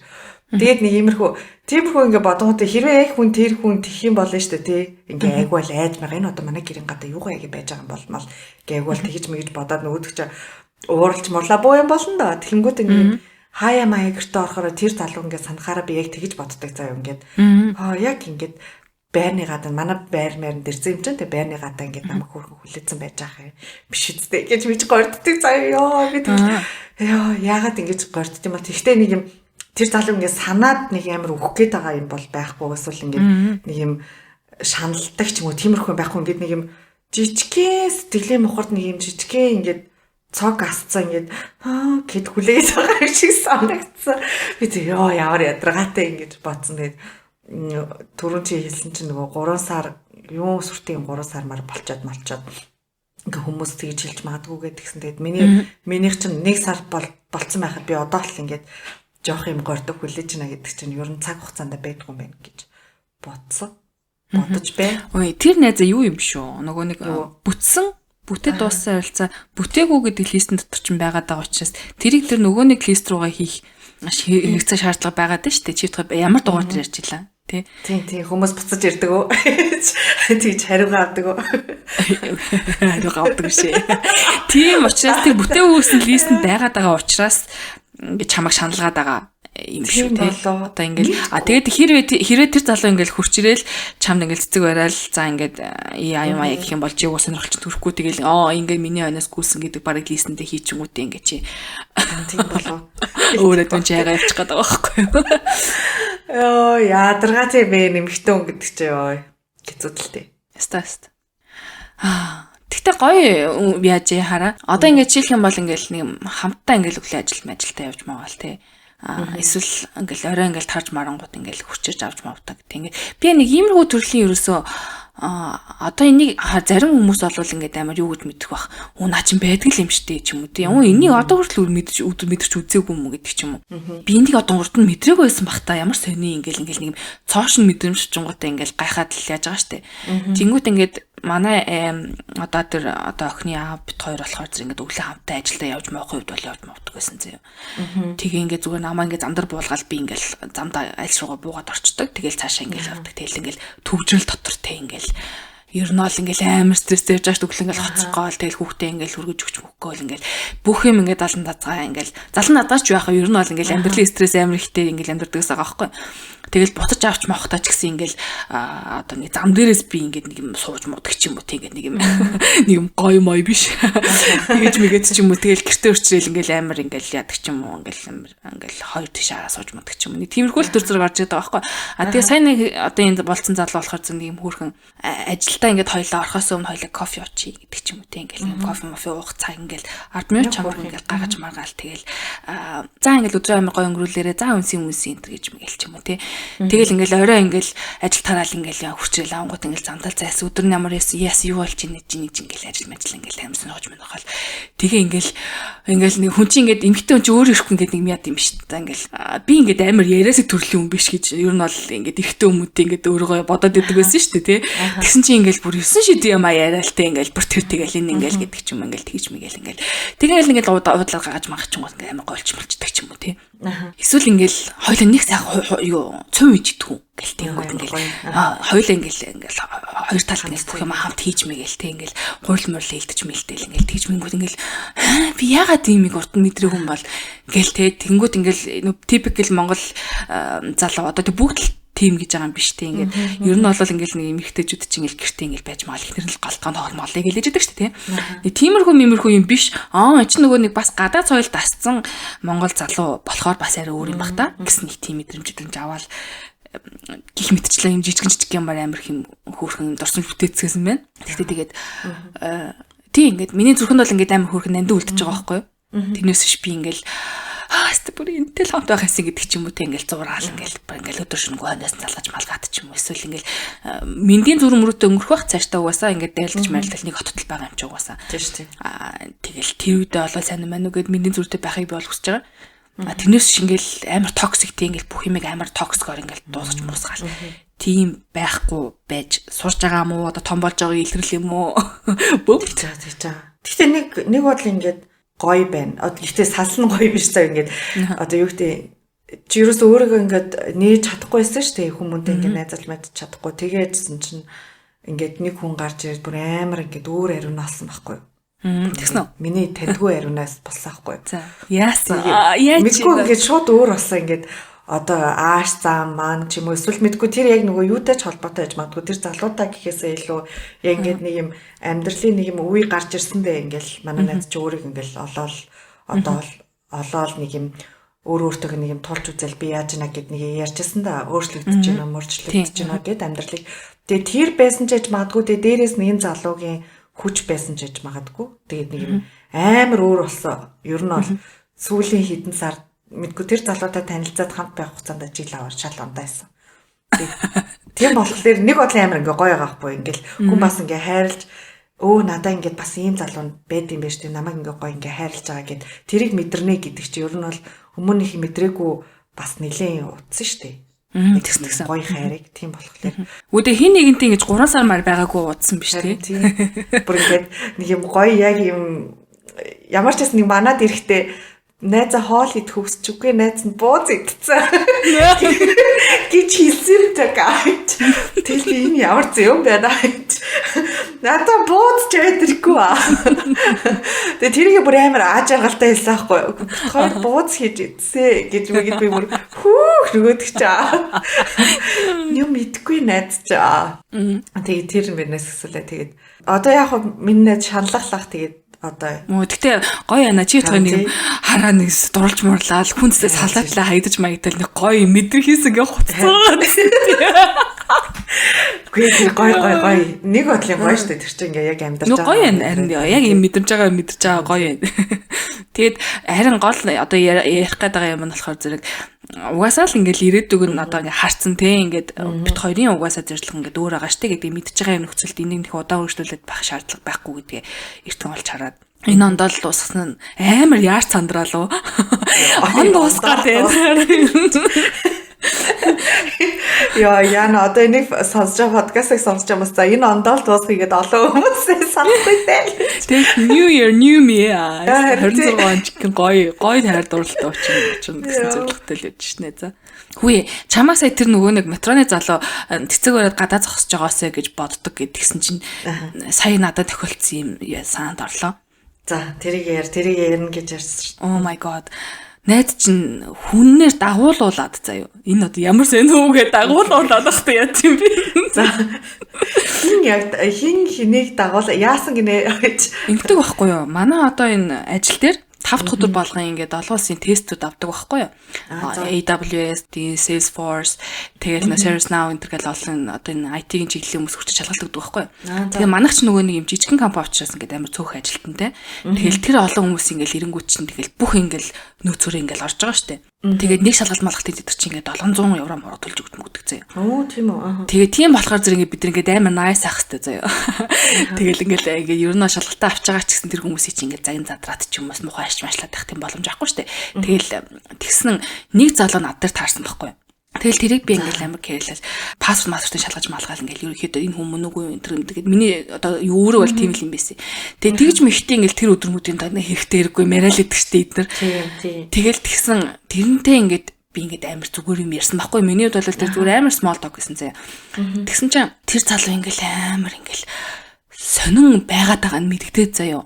Тэгээд нэг иймэрхүү тиймэрхүү ингээд бодготой хэрвээ яг хүн тэр хүн тэх юм болно шүү дээ тий. Ингээ айгуул айж мага энэ одоо манай гэрийн гадаа юугаа яг байж байгаа юм болмол гээ айгуул тэгж мэгж бодоод нөгөөдөг чи ууралж мурлаа буу юм болно доо. Тэгэнгүүт ингээд хаяа маяа гэртээ орохоор тэр залуу ингээд санахаараа би яг тэгж боддог заяа ингээд. Аа яг ингээд байрны гадаа манай байр мэрэн дэрсэн юм чинь тэг байрны гадаа ингээд намайг хөөрхөн хүлээсэн байж байгаа юм биш үстэй гэж бич горддаг заяа ёо би тэг ёо яагаад ингэж гордд юм бол тэгтээ нэг юм тэр залуу ингээд санаад нэг амар үхэх гээд байгаа юм бол байхгүй эсвэл ингээд нэг юм шаналдаг ч юм уу тиймэрхүү байхгүй ингээд нэг юм жижигхэн сэтгэлийн мухард нэг юм жижигхэн ингээд цог асцсан ингээд аа гэд хүлээж байгаа юм шиг санагдсан. Би тэг ёо ямар ядаргаатай ингэж бодсон. Тэгээд түрүүн чи хэлсэн чинь нөгөө 3 сар юу сүртийн 3 сар мар болчоод ингээ хүмүүс тэгж хэлж магадгүй гэдгсэн. Тэгээд минийх чинь 1 сар болцсон байхад би одоо л ингээд жоох юм гордог хүлээж байна гэдэг чинь ер нь цаг хугацаанд байдгүй юм байна гэж бодсон. Бодож бай. Ой тэр найзаа юу юм шүү. Нөгөө нэг бүтсэн бүтээ дууссан харилцаа бүтээгүй гэдэг листэн дотор чинь байгаад байгаа учраас тэрийг тэр нөгөө нэг лист руугаа хийх хэрэгцээ шаардлага байгаад байна шүү дээ. Чи ямар дугаар дээр ярьж илаа? тий. Тийм тийм хүмүүс буцаж ирдэг үү? Тэгж хариугаа авдаг уу? Хариугаа авдаг шээ. Тийм учраас тэр бүтээн үүсэн листэнд байгаад байгаа учраас ингэж чамайг шаналгаад байгаа юм шүү тий. Одоо ингээл а тэгээд хэрвээ тэр залуу ингээл хурч ирээл чамд ингээл цэцэг барайл за ингээд аяа маяа гэх юм бол чи уг сонирхолч төрөхгүй тэгэл ингээд миний хойноос гүйсэн гэдэг бараг листэндээ хийчингүүтээ ингээд чи тийм болов. Өөрөө түн чи ягаа явчих гээд байгаа байхгүй юу? Йоо ядаргаа тийм бэ нэмэгтэн хүн гэдэг чи ёо хэцүүдэлтэй. Яста. Аа Тэгтээ гоё яаж хараа. Одоо ингээд жийлэх юм бол ингээд нэг хамтдаа ингээд өглөө ажил мажилтаа явж магаал тий. Эсвэл ингээл орой ингээл тарж марангууд ингээл хүчирж авч мавдаг. Тэг ингээд би нэг иймэрхүү төрлийн ерөөсөө одоо энийг зарим хүмүүс бол ингээд амар юу гэж мэдэх бах. Үу наа чин байдаг л юм штэ ч юм уу тий. Үу энийг одоо хүртэл мэдэрч мэдэрч үзээгүй юм уу гэдэг ч юм уу. Би энийг одоо урд нь мэдрээгүй байсан бах та ямар сони ингээл ингээл нэг юм цоош нь мэдрэмж чунгуутай ингээл гайхаад л яаж байгаа штэ. Тэнгүүт ингээд манай одоо тэр одоо охины аав бит хоёр болохоор зэрэг ингээд өглөө хамтаа ажилдаа явж моох үед бол явж мовдөг байсан зөө. Тэгээ ингээд зүгээр намаа ингээд зам дээр буулгаад би ингээд замд аль шуугаа буугаад орчдөг. Тэгэл цаашаа ингээд явдаг. Тэгэл ингээд төвжрэл дотор те ингээд ер нь бол ингээл амар стресстэй явж байгаа шүү дээ. Ингээл хоцрох тэгэл хүүхдээ ингээл хүргэж өгч мөхгүй ингээл бүх юм ингээд залан дазгаа ингээл залан дазгаач байх ер нь бол ингээл амьдралын стресс амар ихтэй ингээл амьдрдагс байгаа байхгүй. Тэгэл буцаж авч мохтой ч гэсэн ингээл одоо нэг зам дээрээс би ингээд нэг юм сууж муудаг ч юм уу тийм ингээд нэг юм нэг юм гоё мой биш. Тэгэж мэгэд ч юм уу тэгэл гэртээ өрчрөөл ингээл амар ингээл яадаг ч юм уу ингээл амар ингээл хоёр тийш араа сууж муудаг ч юм уу. Нэг тиймэрхүү л төр зэрэг орж идэг байгаа байхгүй. А тэгээ сайн нэг одоо энд болцсон залуу болохоор зөв нэг юм хөөрхөн ажилдаа ингээд хоёлаа орохоос өмнө хоёлаа кофе уучий гэдэг ч юм уу тийм ингээл кофе мофе уух цаг ингээл 10 минут чамраг ингээл гаргаж маргаал тэгэл за ингээл өдрөө амар гоё өнгөрүүлээрэ за үнсийн үнсийн энэ гэж мэгэл ч юм уу тий. Тэгэл ингээл орой ингээл ажил тараал ингээл хүчрэл авангууд ингээл замдал зайс өдөр нь ямар яс яс юу болж ийн гэж нэг ингээл ажил мажил ингээл амар сонирхож мэнхол. Тэгээ ингээл ингээл нэг хүн чинь ингээд эмгтэн хүн чинь өөр ирэхгүй ингээд нэг яд юм шүү дээ. Ингээл би ингээд амар яриасыг төрлийн хүн биш гэж ер нь бол ингээд эрэгтэй хүмүүстээ ингээд өөрийгөө бодоод идэг байсан шүү дээ тий. Тэгсэн чинь ингээл бүр 9 шид юм а яриалтай ингээл бүр тэр тэгэл энэ ингээл гэдэг ч юм ингээл тэгж мэгэл ингээл тэгэл ингээл уудлаар гаргаж магах ч юм уу ингээл амар голч молчдаг ч юм уу тий. Эсвэл ингээл хоёлаа нэг сайхан юу цув ижидэггүй гэл тэнгүүд ингээл хоёлаа ингээл ингээл хоёр талд ингээл бүх юм хамт хийж мэгэл тий ингээл гурил мурил илдэж мэлтэл ингээл тэгж мэнгүүд ингээл би яагаад иймийг урд нь мэдрээгүй юм бол гэл тий тэнгүүд ингээл типикал Монгол залуу одоо тэг бүгд л тим гэж байгаа юм биш тий ингээд ер нь бол ингээл нэг эмэгтэйчүүд чинь ингээл гэртээ ингээл байж маал ихнэр нь л галтгаан тоолмолыг гэлээж байдаг шүү дээ тий. Нэг тиймэрхүү мэмэрхүү юм биш. Аа чи нөгөө нэг бас гадаад соёл дасцсан монгол залуу болохоор бас арай өөр юм бах та гэсэн нэг тийм мэдрэмж аваад гих мэтчлэн юм жижигэн жижиг юм амар хэм хөөрхөн дурсамж бүтээцгээсэн байна. Тэгтээ тэгээд тий ингээд миний зүрхэнд бол ингээд амар хөөрхөн нандин үлдчихэж байгаа байхгүй юу? Тэрнээс биш би ингээл аа бүр энэтэй л хамт байх юмсан гэдэг ч юм уу те ингээл зураал ингээл ингээл өдөр шөнөгүй хойноос залгаж малгаад ч юм уу эсвэл ингээл мэндийн зүрх мөрөөдөө өнгөрөх бах цаашдаа угаасаа ингээд дайлдаж марилдал нэг хоттол байгаа юм чи угаасаа. Тийм шүү дээ. Аа тэгэл тэр үедээ болоо сайн юм байна уу гэд мэндийн зүрхтэй байхыг би бол хүсэж байгаа. А тэрнээс биш ингээл амар токсик те ингээл бүх юмыг амар токсикоор ингээл дуусгаж муусгаал. Тийм байхгүй байж сурж байгаа юм уу одоо том болж байгааг илрэл юм уу? Бөмт. За. Гэхдээ нэг бодол ингээд гоё байна. Гэхдээ салсан гоё биш заа ингээд одоо юу гэдэг чи ерөөсөө өөрийгөө ингээд нээж чадахгүй байсан шүү дээ. Хүмүүнтэй ингээд найзалж мэдж чадахгүй. Тэгээдсэн чинь ингээд нэг хүн гарч ирээд бүр амар ингээд өөр ариун болсон байхгүй юу? Тэгсэн үү? Миний таньдгүй ариунаас болсон байхгүй юу? За. Яасан? Яаж? Мэдгүй ингээд шууд өөр болсон ингээд одоо ааш зам маань ч юм уу эсвэл мэдгүй тэр яг нөгөө юутай ч холбоотой байж магадгүй тэр залуудаа гэхээсээ илүү яг ингээд нэг юм амьдралын нэг юм үе гарч ирсэн дээ ингээл манай найз чи өөрийг ингээл олоол одоо олоол нэг юм өөр өөртөө нэг юм тулж үзэл би яаж ийна гэд нэг ярьжсэн да өөрчлөгдөж байна мөрчлөгдөж байна гэд амьдралыг тэгээ тэр байсан ч яж магадгүй тэгээ дээрээс нэг залуугийн хүч байсан ч яж магадгүй тэгээд нэг юм амар өөр болсон ер нь бол сүүлийн хэдэн сар мэдгүй тэр залуутай танилцаад хамт байх хугацаанд жил аваар шал ондайсан. Тийм болохоор нэг бодлын амар ингээ гоё байгаа хгүй ингээл хүн бас ингээ хайрлж өө надаа ингээд бас ийм залуу байд юм байна шүү дээ намайг ингээ гоё ингээ хайрлж байгаа гэд тэрийг мэдэрнэ гэдэг чи ер нь бол хүмүүнийх мэдрээгүй бас нэлээд утсан шүү дээ. Тэгсэн гоё хайрыг тийм болохоор. Үүдээ хин нэгэнтэй ингэж 3 сар мар байгаагүй удсан биш тий. Бүр ингээд нэг юм гоё яг юм ямар ч гэсэн нэг манад ирэхдээ Найзаа хоол идэх хүсчихгүй, найз нь бууз идсэн гэж хэлсэн юм гэж. Тэгэл би энэ ямар зөв юм байна гэж. Надаа бууз ч ирэхгүй аа. Тэгээ тэрийг бүр амар аа жаргалтай хэлсэн аахгүй юу. Хоёр бууз хийж идсэн гэж мэгэд би бүр хүүх нөгөөдөг чаа. Юм идэхгүй найз чаа. Тэгээ тэр мөрнөөс өсөлээ тэгээд одоо яг миний найз шаналлах тэгээд одоо Мөө гэтээ гоё яана чи тоо нэг хараа нэг дурлж мурлаа хүнсээ салаатлаа хаягдаж маягдал нэг гоё мэдрэх хийсэн гэ хуцсан. Үгүй тэр гоё гоё гоё нэг бодлын гоё штэ тэр чинь ингээ яг амьдарч байгаа. Гоё юм харин яг юм мэдэрч байгаа мэдэрч байгаа гоё юм. Тэгээд харин гол одоо ярих гээд байгаа юм нь болохоор зэрэг угаасаа л ингээл ирээдүг нь одоо ингээ харцсан те ингээд бит хоёрын угаасаа зорилго ингээд өөр байгаа штэ гэдэг мэдж байгаа юм нөхцөлд энийг нэг удаан үргэлжлүүлээд байх шаардлага байхгүй гэдгээ эртхэн олж хараад энэ ондоо л дуусгасан нь амар яарч сандраалуу. Он дуусгаад байна. Яа, яна одоо энийг сонсож байгаа подкастыг сонсож байгаа хүмүүс за энэ ондоо л дуусгая гэдээ олон хүмүүс санахгүй дээ. Тэгэл New Year New Me 26 он ч гэн гоё гоё хайр дурлалтай учин гэсэн зорилготой л явж шнэ за. Хүүе, чамаа сая тэр нөгөө нэг метроны залуу тэцэг бариад гадаа зогсож байгаасэ гэж боддог гэдгсэн чинь сая надад тохиолдсон юм санаанд орлоо. За, тэрийг яар, тэрийг ярина гэж ярьсан шүү. Oh my god. Найз чинь хүннээр дагуулуулад заяа. Энэ одоо ямар сонь хүүгээ дагуулуулаад багтай яа тийм бэ? За. Хин яг хин хэнийг дагуул яасан гинэ гэж. Ингэдэг байхгүй юу? Манай одоо энэ ажил дээр 5 дахь өдөр болгон ингээд олон улсын тестүүд авдаг байхгүй юу? AWS, Salesforce, тэгэл нэ ServiceNow энэ төр гэл олон одоо энэ IT-ийн чиглэлийн хүмүүс хүрч шалгалт өгдөг байхгүй юу? Тэгээ манайх ч нөгөө нэг юм жижигхэн компани учраас ингээд амар цөөх ажилтнтай. Тэгэл тэр олон хүмүүс ингээд эренгүүт чинь тэгэл бүх ингээд нөөцөөрөө ингээд орж байгаа штэ. Тэгээд нэг шалгалт малгалтын тэд чинь ингээд 700 евро мороо төлж өгд мөгдөг заяа. Оо тийм үү. Тэгээд тийм болохоор зэрэг ингээд бид ингээд амар nice ах хэвтэй заяа. Тэгэл ингээд ингээд ер нь шалгалтаа авч байгаа ч гэсэн тэр хүмүүсийг чинь ингээд загин задраад ч юм уус муухай арч машлаад байх тийм боломж авахгүй штэ. Тэгэл тэгсэн нэг залуу над дээр таарсан байхгүй юу. Тэгэл тэрийг би ингээл амар кэрлэл паспорт маспортыг шалгаж малгаал ингээл ерөнхийдөө энэ хүмүүс мөн үгүй энэ төр тэгээд миний одоо өөрөө бол тийм л юм байсан. Тэгээд тэгж мэхтэй ингээл тэр өдрүүдийн даа хэрэгтэй хэрэггүй мариал идэх штэ эднэр. Тэгэл тэгсэн тэрнтэй ингээд би ингээд амар зүгээр юм ярьсан байхгүй. Миний хувьд бол тэр зүгээр амар small talk гэсэн заяа. Тэгсэн чинь тэр залуу ингээл амар ингээл сонин байгаад байгаа нь мэдэгдээд заяа.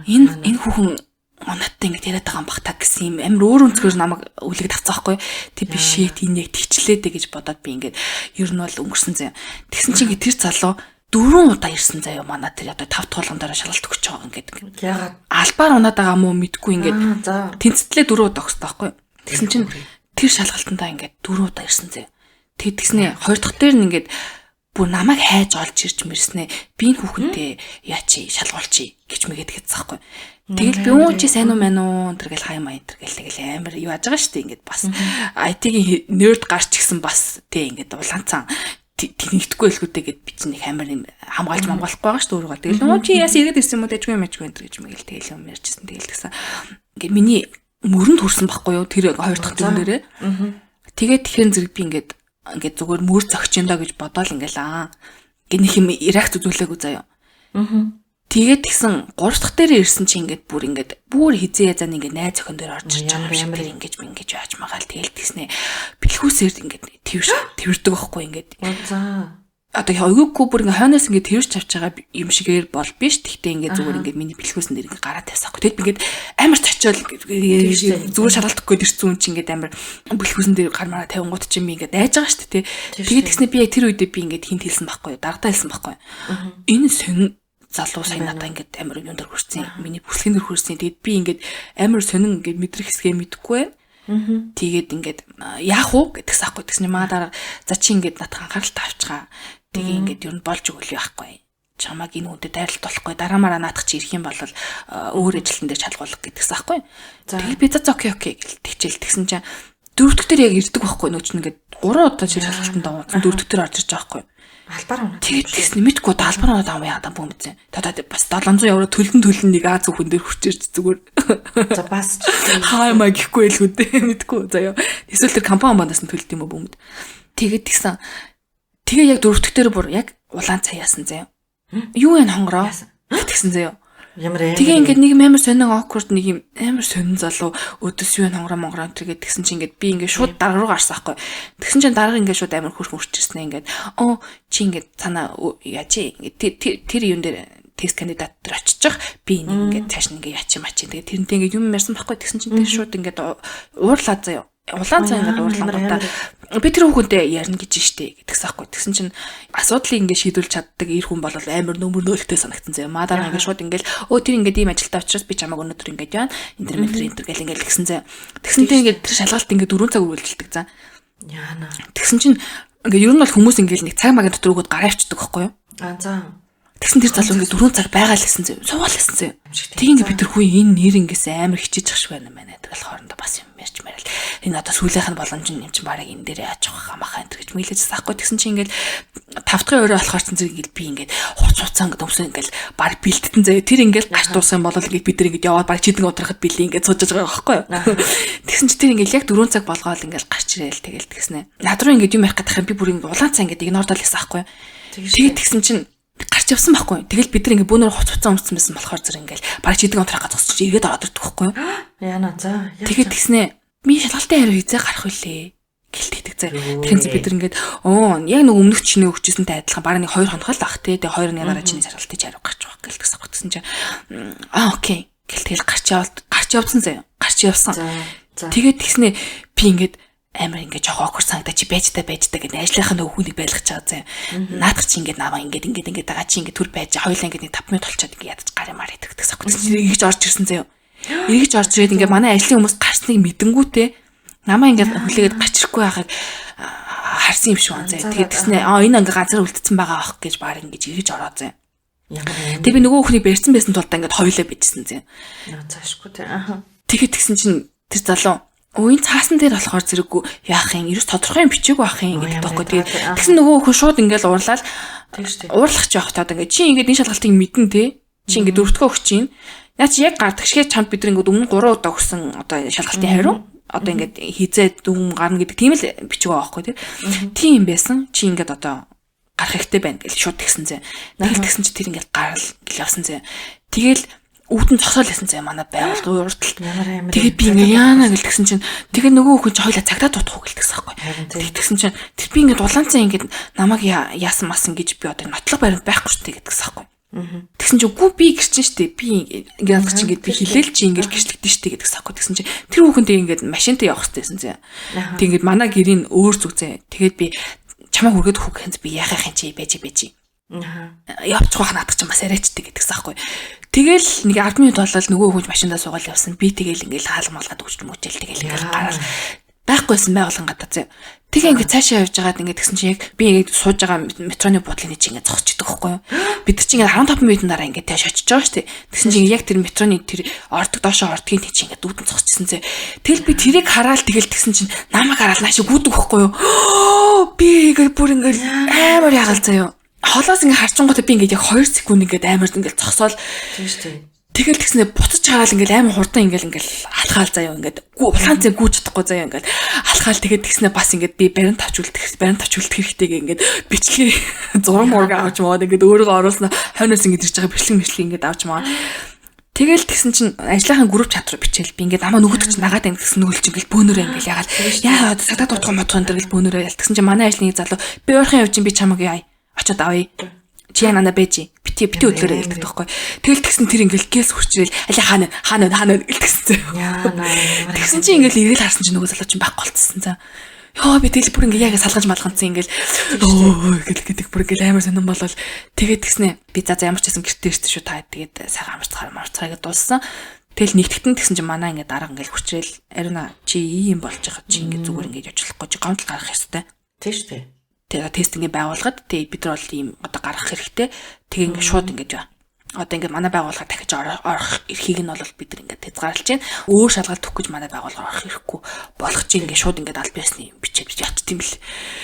Энэ хүүхэн оноттой ингээд яриад байгаа юм бах та гэсэн юм амар өөр өнцгөр намайг үлэг тавцсан байхгүй. Тэг би шээт энэ яг тэгчлээ дээ гэж бодоод би ингээд ер нь бол өнгөрсөн заяа. Тэгсэн чинь ингээд тэр залуу 4 удаа ирсэн заяа манай тэр одоо 5 туулган дараа шалгалт өгч байгаа ингээд. Яагаад албаар унаад байгаа мó мэдгүй ингээд тэнцтлээ 4 удаа өгсөн байхгүй. Тэгсэн чинь тэр шалгалтандаа ингээд 4 удаа ирсэн заяа. Тэг тэгснэ 2 дахь дээр нь ингээд бүр намайг хайж олж ирж мэрснэ. Би энэ хүүхэнтэй яачи шалгуулчи гэж мэгээд хэцсэн байхгүй. Тэгэл би өө чи сайн уу мэн үү энэ гэл хай май энэ гэл тэгэл амар юу яаж байгаа шүү дээ ингээд бас IT-ийн nerd гарч гисэн бас тий ингээд улаанцан тэнэгдэхгүй хэлгүүдээ гэд би чинь их амар юм хамгаалж мамгаалахгүй байгаа шүү дээ өөрийгөө. Тэгэл өө чи яас эргээд ирсэн юм уу дэжгүй мэжгүй энэ гэж мэгэл тэгэл юм ярьжсэн. Тэгэл тэгсэн ингээд миний мөрөнд хүрсэн байхгүй юу тэр хоёр дахь дөрөн дээрээ. Тэгээд тэгэхээр зэрэг би ингээд ингээд зүгээр мөр зогч юм даа гэж бодоол ингээл аа ингээд нэг юм реакц үзүүлээгүй заяа. Тэгээд тэгсэн 3 дахь дээр ирсэн чинь ингээд бүр ингээд бүр хизээ язаан ингээд найз охин дээр орж ирж байгаа юм шиг тэр ингээд ингэж яаж магаал тэгэл тэгснэ бэлхүүсээр ингээд тэрдэг байхгүй ингээд. За. Одоо ойгоогүй бүр ингээд хойноос ингээд тэрч авч байгаа юм шигээр бол биш. Тэгтээ ингээд зүгээр ингээд миний бэлхүүсэн дээр ингээд гараа тавьсан байхгүй. Тэгэд би ингээд амар цочоол зүгээр шалгалтгүй ирсэн хүн чинь ингээд амар бэлхүүсэн дээр гар мараа тавингууд чинь би ингээд айж байгаа шүү дээ. Тэгээд тэгснэ би яг тэр үедээ би ингээд хинт хэлсэн байхгүй юу. Даргадаа хэлсэн байхгүй юу. Энэ сонь залуу сая надаа ингээд амар юм дээр хүрсэн. Миний бүслэгэн дээр хүрсэн. Тэгээд би ингээд амар сонин ингээд мэдрэх хэсгээ мэдэхгүй байна. Тэгээд ингээд яах уу гэдгс аахгүй. Тэгсэн маа дараа за чи ингээд надад анхааралтай авчгаа. Тэгээ ингээд ер нь болж өгөл яахгүй. Чамайг энэ хүнтэй дайралт болохгүй. Дараамаараа наадах чи ирэх юм бол өөр ажилтан дээр шалгуулга гэдгс аахгүй. Тэгэл би за окей окей гэл тэгчээл тэгсэн чинь дөрөвдөх дээр яг ирдэг байхгүй. Нөө чинь ингээд 3 удаа чи шалгалтанд ууцсан дөрөвдөх дээр орж ирж байгаа байхгүй. Албаар унаад. Тэгээд тэгсэн мэдгүй одоо албаар унаад ам яа дам бүү мэдсэн. Та бас 700 евро төлөн нэг Аз хүн дээр хүрчирч зүгээр. За бас хаа маа гэхгүй байлгүй дээ мэдгүй заяа. Эсвэл тэр компани бандаас нь төлд юм уу бүү мэд. Тэгээд тэгсэн. Тэгээ яг дөрөвдөх дээр бүр яг улаан цай яасан заяа. Юу вэ хонгороо? Тэгсэн заяа. Ямар амар. Тэгээ ингээд нэг юм амар сонин awkward нэг юм амар сонин залуу өдөс юу хонгороо монгороо тэргээд тэгсэн чинь ингээд би ингээд шууд дарга руу гарсан байхгүй. Тэгсэн чинь дарга ингээд шууд амар хөрхөн үрчирсэн ингээд оо чи ингээд цаана яаж ингээд тэр юм дээр тест кандидат дээр очичих би энийг ингээд цааш нь ингээд яач юм ачи. Тэгээ тэрнтэй ингээд юм ярьсан байхгүй. Тэгсэн чинь тэр шууд ингээд уурлаа заяа. Улаан цай ингээд уурлангуудаа би тэр хүүхэнтэй ярина гэж штэ гэдгсэн аахгүй. Тэгсэн чинь асуудлыг ингээд шийдвэрлэж чаддаг эр хүн бол амар нөмөр нөөлттэй санагдсан заяа. Маа дараа ингээд шууд ингээд өө тэр ингээд ийм ажилтаа учраас би чамайг өнөөдөр ингээд яана. Энтер мэтэр энтер гэл ингээд тэгсэн заяа. Тэгсэнтэй ингээд тэр шалгалт ингээд 4 цаг үргэлжилдэг заа. Яана. Тэгсэн чинь ингээд ер нь бол хүмүүс ингээд нэг цаг магийн дотор өгөөд гараа авчдаг байхгүй юу? Аа за. Тэгсэн тэр залуу ингээд 4 цаг байгаа л гэсэн зөө. Суугаал гэсэн зөө. Тэг ингээд бид тэр хүн энэ нэр ингээс амар хичээж ах шиг байна юм байна. Тэгэл хоорондоо бас юм ярьж марил. Энэ одоо сүүлийнх нь боломж нь юм чинь бараг энэ дээр яаж явах хамаахаа энэ гэж мэлээж заахгүй. Тэгсэн чинь ингээд 5 дахь өрөө болохоор чинь зэрэг ингээд би ингээд хуц хуцаа ингээд өмсөн ингээд бараг бэлттэн зөө. Тэр ингээд гарч дууссан бол ингээд бид тэр ингээд яваад бараг чидэн удрахад бэлээ ингээд сууж байгаа байхгүй юу. Тэгсэн чинь тэр ингээд яг 4 цаг болгоол ингээд гарч ирээл тэгэл тэгснэ. Над руу ингээд юм ярих гэдэг юм би бүр ингээд улаан цаа ингээд игнордол гэсэн аахгүй юу. Тэгээд тэгсэн чинь гарч явсан байхгүй. Тэгэл бид нар ингээ бөөнөр хуц хуцаа өмссөн байсан болохоор зэрэг ингээл бараг чидэг онтрах гэж зогсож эргээд ороод ирдэг байхгүй юу? Яна за. Тэгээд тэгснэ. Миний шалгалтын хариу хизээ гарах вүлээ гэлт гэдэг зэ. Тэгэхээр бид нар ингээд оо яг нэг өмнөх чиний өгчсэнтэй адилхан бараг нэг 2 хоног л ах тий. Тэгээ 2 нэг дараа чиний шалгалтын хариу гарч байгаа гэлтгсэн байхгүй. Тэгсэн чинь аа окей гэл тэгэл гарч явалт гарч явсан заяа. Гарч явсан. Тэгээд тэгснэ би ингээд амар ингээд жоох awkward санагдаа чи байж та гэдэг ажлынхаа нөгөө хүнийг байлгаж байгаа зэ. Наадах чи ингээд наваа ингээд ингээд ингээд байгаа чи ингээд түр байж хоёлаа ингээд нэг 5 минут болчоод ингээд ядаж гар юмар идэх гэсэн аахгүй. Тэгсэн чинь эргэж орж ирсэн заяа. Эргэж орж ирээд ингээд манай ажлын хүмүүс гарсныг мэдэнгүүтээ намаа ингээд хүлээгээд гарч ирэхгүй байхыг харсан юм шиг байна заяа. Тэгээд тэгснэ аа энэ ингээд ганцаар үлдсэн байгаа аах гэж баг ингээд эргэж ороо заяа. Тэгээ би нөгөө хүнийг барьсан байсан тул та ингээд хоёлаа бичсэн заяа. Заашгүй тий. Аа. Тэгээд тэгсэн чинь тэр залуу Өө энэ цаасан дээр болохоор зэрэггүй яах юм ерөөс тодорхой юм бичээгүй байх юм гэдэг таахгүй. Тэгээд тэгсэн нөгөө хүн шууд ингээл уурлал уурлах ч явах таад ингээд чи ингээд энэ шалгалтыг мэдэн те чи ингээд дөрөвдгөө өгч чинь наа чи яг гардаг шигээ чамд бид нар ингээд өмнө 3 удаа өгсөн одоо шалгалтын хариу одоо ингээд хизээ дүн гарна гэдэг тийм л бичиг байгаа байхгүй те. Тийм юм байсан чи ингээд одоо гарах хэрэгтэй байна гэж шууд тэгсэн зэ. Тэгэл тэгсэн чи тэр ингээд гарал гэл явсан зэ. Тэгэл үүдэн зогсоол байсан зэ манай байгууллагын урдталт. Тэгээд би ингээ яана гэл тэгсэн чинь тэгээ нөгөө хүн чи хоёлаа цагтаа дутах уу гэл тэгсэн байхгүй. Тэгсэн чинь тэр би ингээд улаанцаа ингээд намайг яасан масан гэж би одоо нотлох баримт байхгүй шүү дээ гэдгсэн байхгүй. Тэгсэн чинь үгүй би гэрчин шүү дээ. Би ингээд наадах чи ингээд би хилээл чи ингээд гэрчлэгдэн шүү дээ гэдгсэн байхгүй. Тэгсэн чинь тэр хүүхэнтэй ингээд машинтай явах хэрэгтэйсэн зэ. Тэг ингээд манай гэрийн өөр зүг зэ. Тэгээд би чамайг хүргээд өгөх гэхэнз би яхах юм чи байж байж. Явчих байх наадах чинь бас яриачдаг гэдгсэн аахгүй. Тэгэл нэг 10 минут болол нөгөө хүн машиндаа суугаад явсан. Би тэгэл ингээл хаалга малгаад өгч мөчөл тэгэл ингээл гараал байхгүйсэн байгуулган гадаа зэ. Тэгээ ингээд цаашаа явж байгаад ингээд тэгсэн чинь яг би ингээд сууж байгаа метроны буудлын чи ингээд зогсчихдаг байхгүй юу? Бид нар чи ингээд 15 минутын дараа ингээд тааш очиж байгаа шүү дээ. Тэгсэн чинь яг тэр метроны тэр ордог доошоо ордгийн тий чи ингээд дүүдэн зогсчихсан зэ. Тэгэл би тэрийг хараал тэгэл тэгсэн чинь намайг хараал наашаа гүдэг байхгүй юу? Би ингээд бүр ингээд амар ягаал заяа. Холоос ингээ харчингуудаа би ингээд яг 2 секунд ингээд амар ингээд зогсоол. Тийм шүү дээ. Тэгэл тэгснэ буцаж хараал ингээд амар хурдан ингээд ингээд алхаал заяа ингээд улаан цай гүйж чадахгүй заяа ингээд алхаал тэгээд тэгснэ бас ингээд би баримт авч үлдэх хэрэгтэйгээ ингээд бичлэгээ зураг мураг авч маад ингээд өөрийгөө оруулснаа хойноос ингээд ирж байгаа бичлэг ингээд авч маа. Тэгэл тэгсэн чинь ажлынхаа групп чат руу бичээл би ингээд намаа нөгөөдөг чинь нагаад байна гэсэн нөгөөл чинь ингээд бөөнөрөө ингээд ягаал яа цагтаа дутах модхон энэ гэл бөөнөрөө ял тэгсэн чинь манай ажлын залуу би ойрхон явж чинь би чамаг яа очоод авъя. Чи яа нанаа байж. Бити бити өдлөөрэй гэдэг байхгүй. Тэгэл тэгсэн тэр ингээл гэлс хүрчрээл али хаана хаана хаана гэлтгсэн. Яана. Тэгсэн чи ингээл эргэл харсан чи нөгөө залуу чинь байхгүй болцсон за. Йоо би тэгэл бүр ингээ яг салгаж малганцсан ингээл өө гэл гэдэг бүр ингээл амар сонирн болол тэгээд тэгснэ би за за ямар ч байсан гэртээ ирсэн шүү та тэгээд сайхан амарцгаар марцгаа гэдээ дууссан. Тэгэл нэгтгэн тэгсэн чинь манай ингээ дарга ингээл хүчрээл ариуна чи ийм болж байгаа чи ингээ зүгээр ингээ явж болохгүй чи гомдол гаргах ёстой. Тийм шүү дээ. Тэгээ тест ингээ байгуулгаад тэгээ бид нар бол ийм одоо гаргах хэрэгтэй. Тэгээ ингээ шууд ингээ яа. Одоо ингээ манай байгууллага дахиж орох эрхийг нь бол бид нар ингээ хязгаарлаж байна. Өөр шалгалт өгөх гэж манай байгууллага орох эрхгүй болох чи ингээ шууд ингээ аль биесны юм бичээд ячт юм бэл.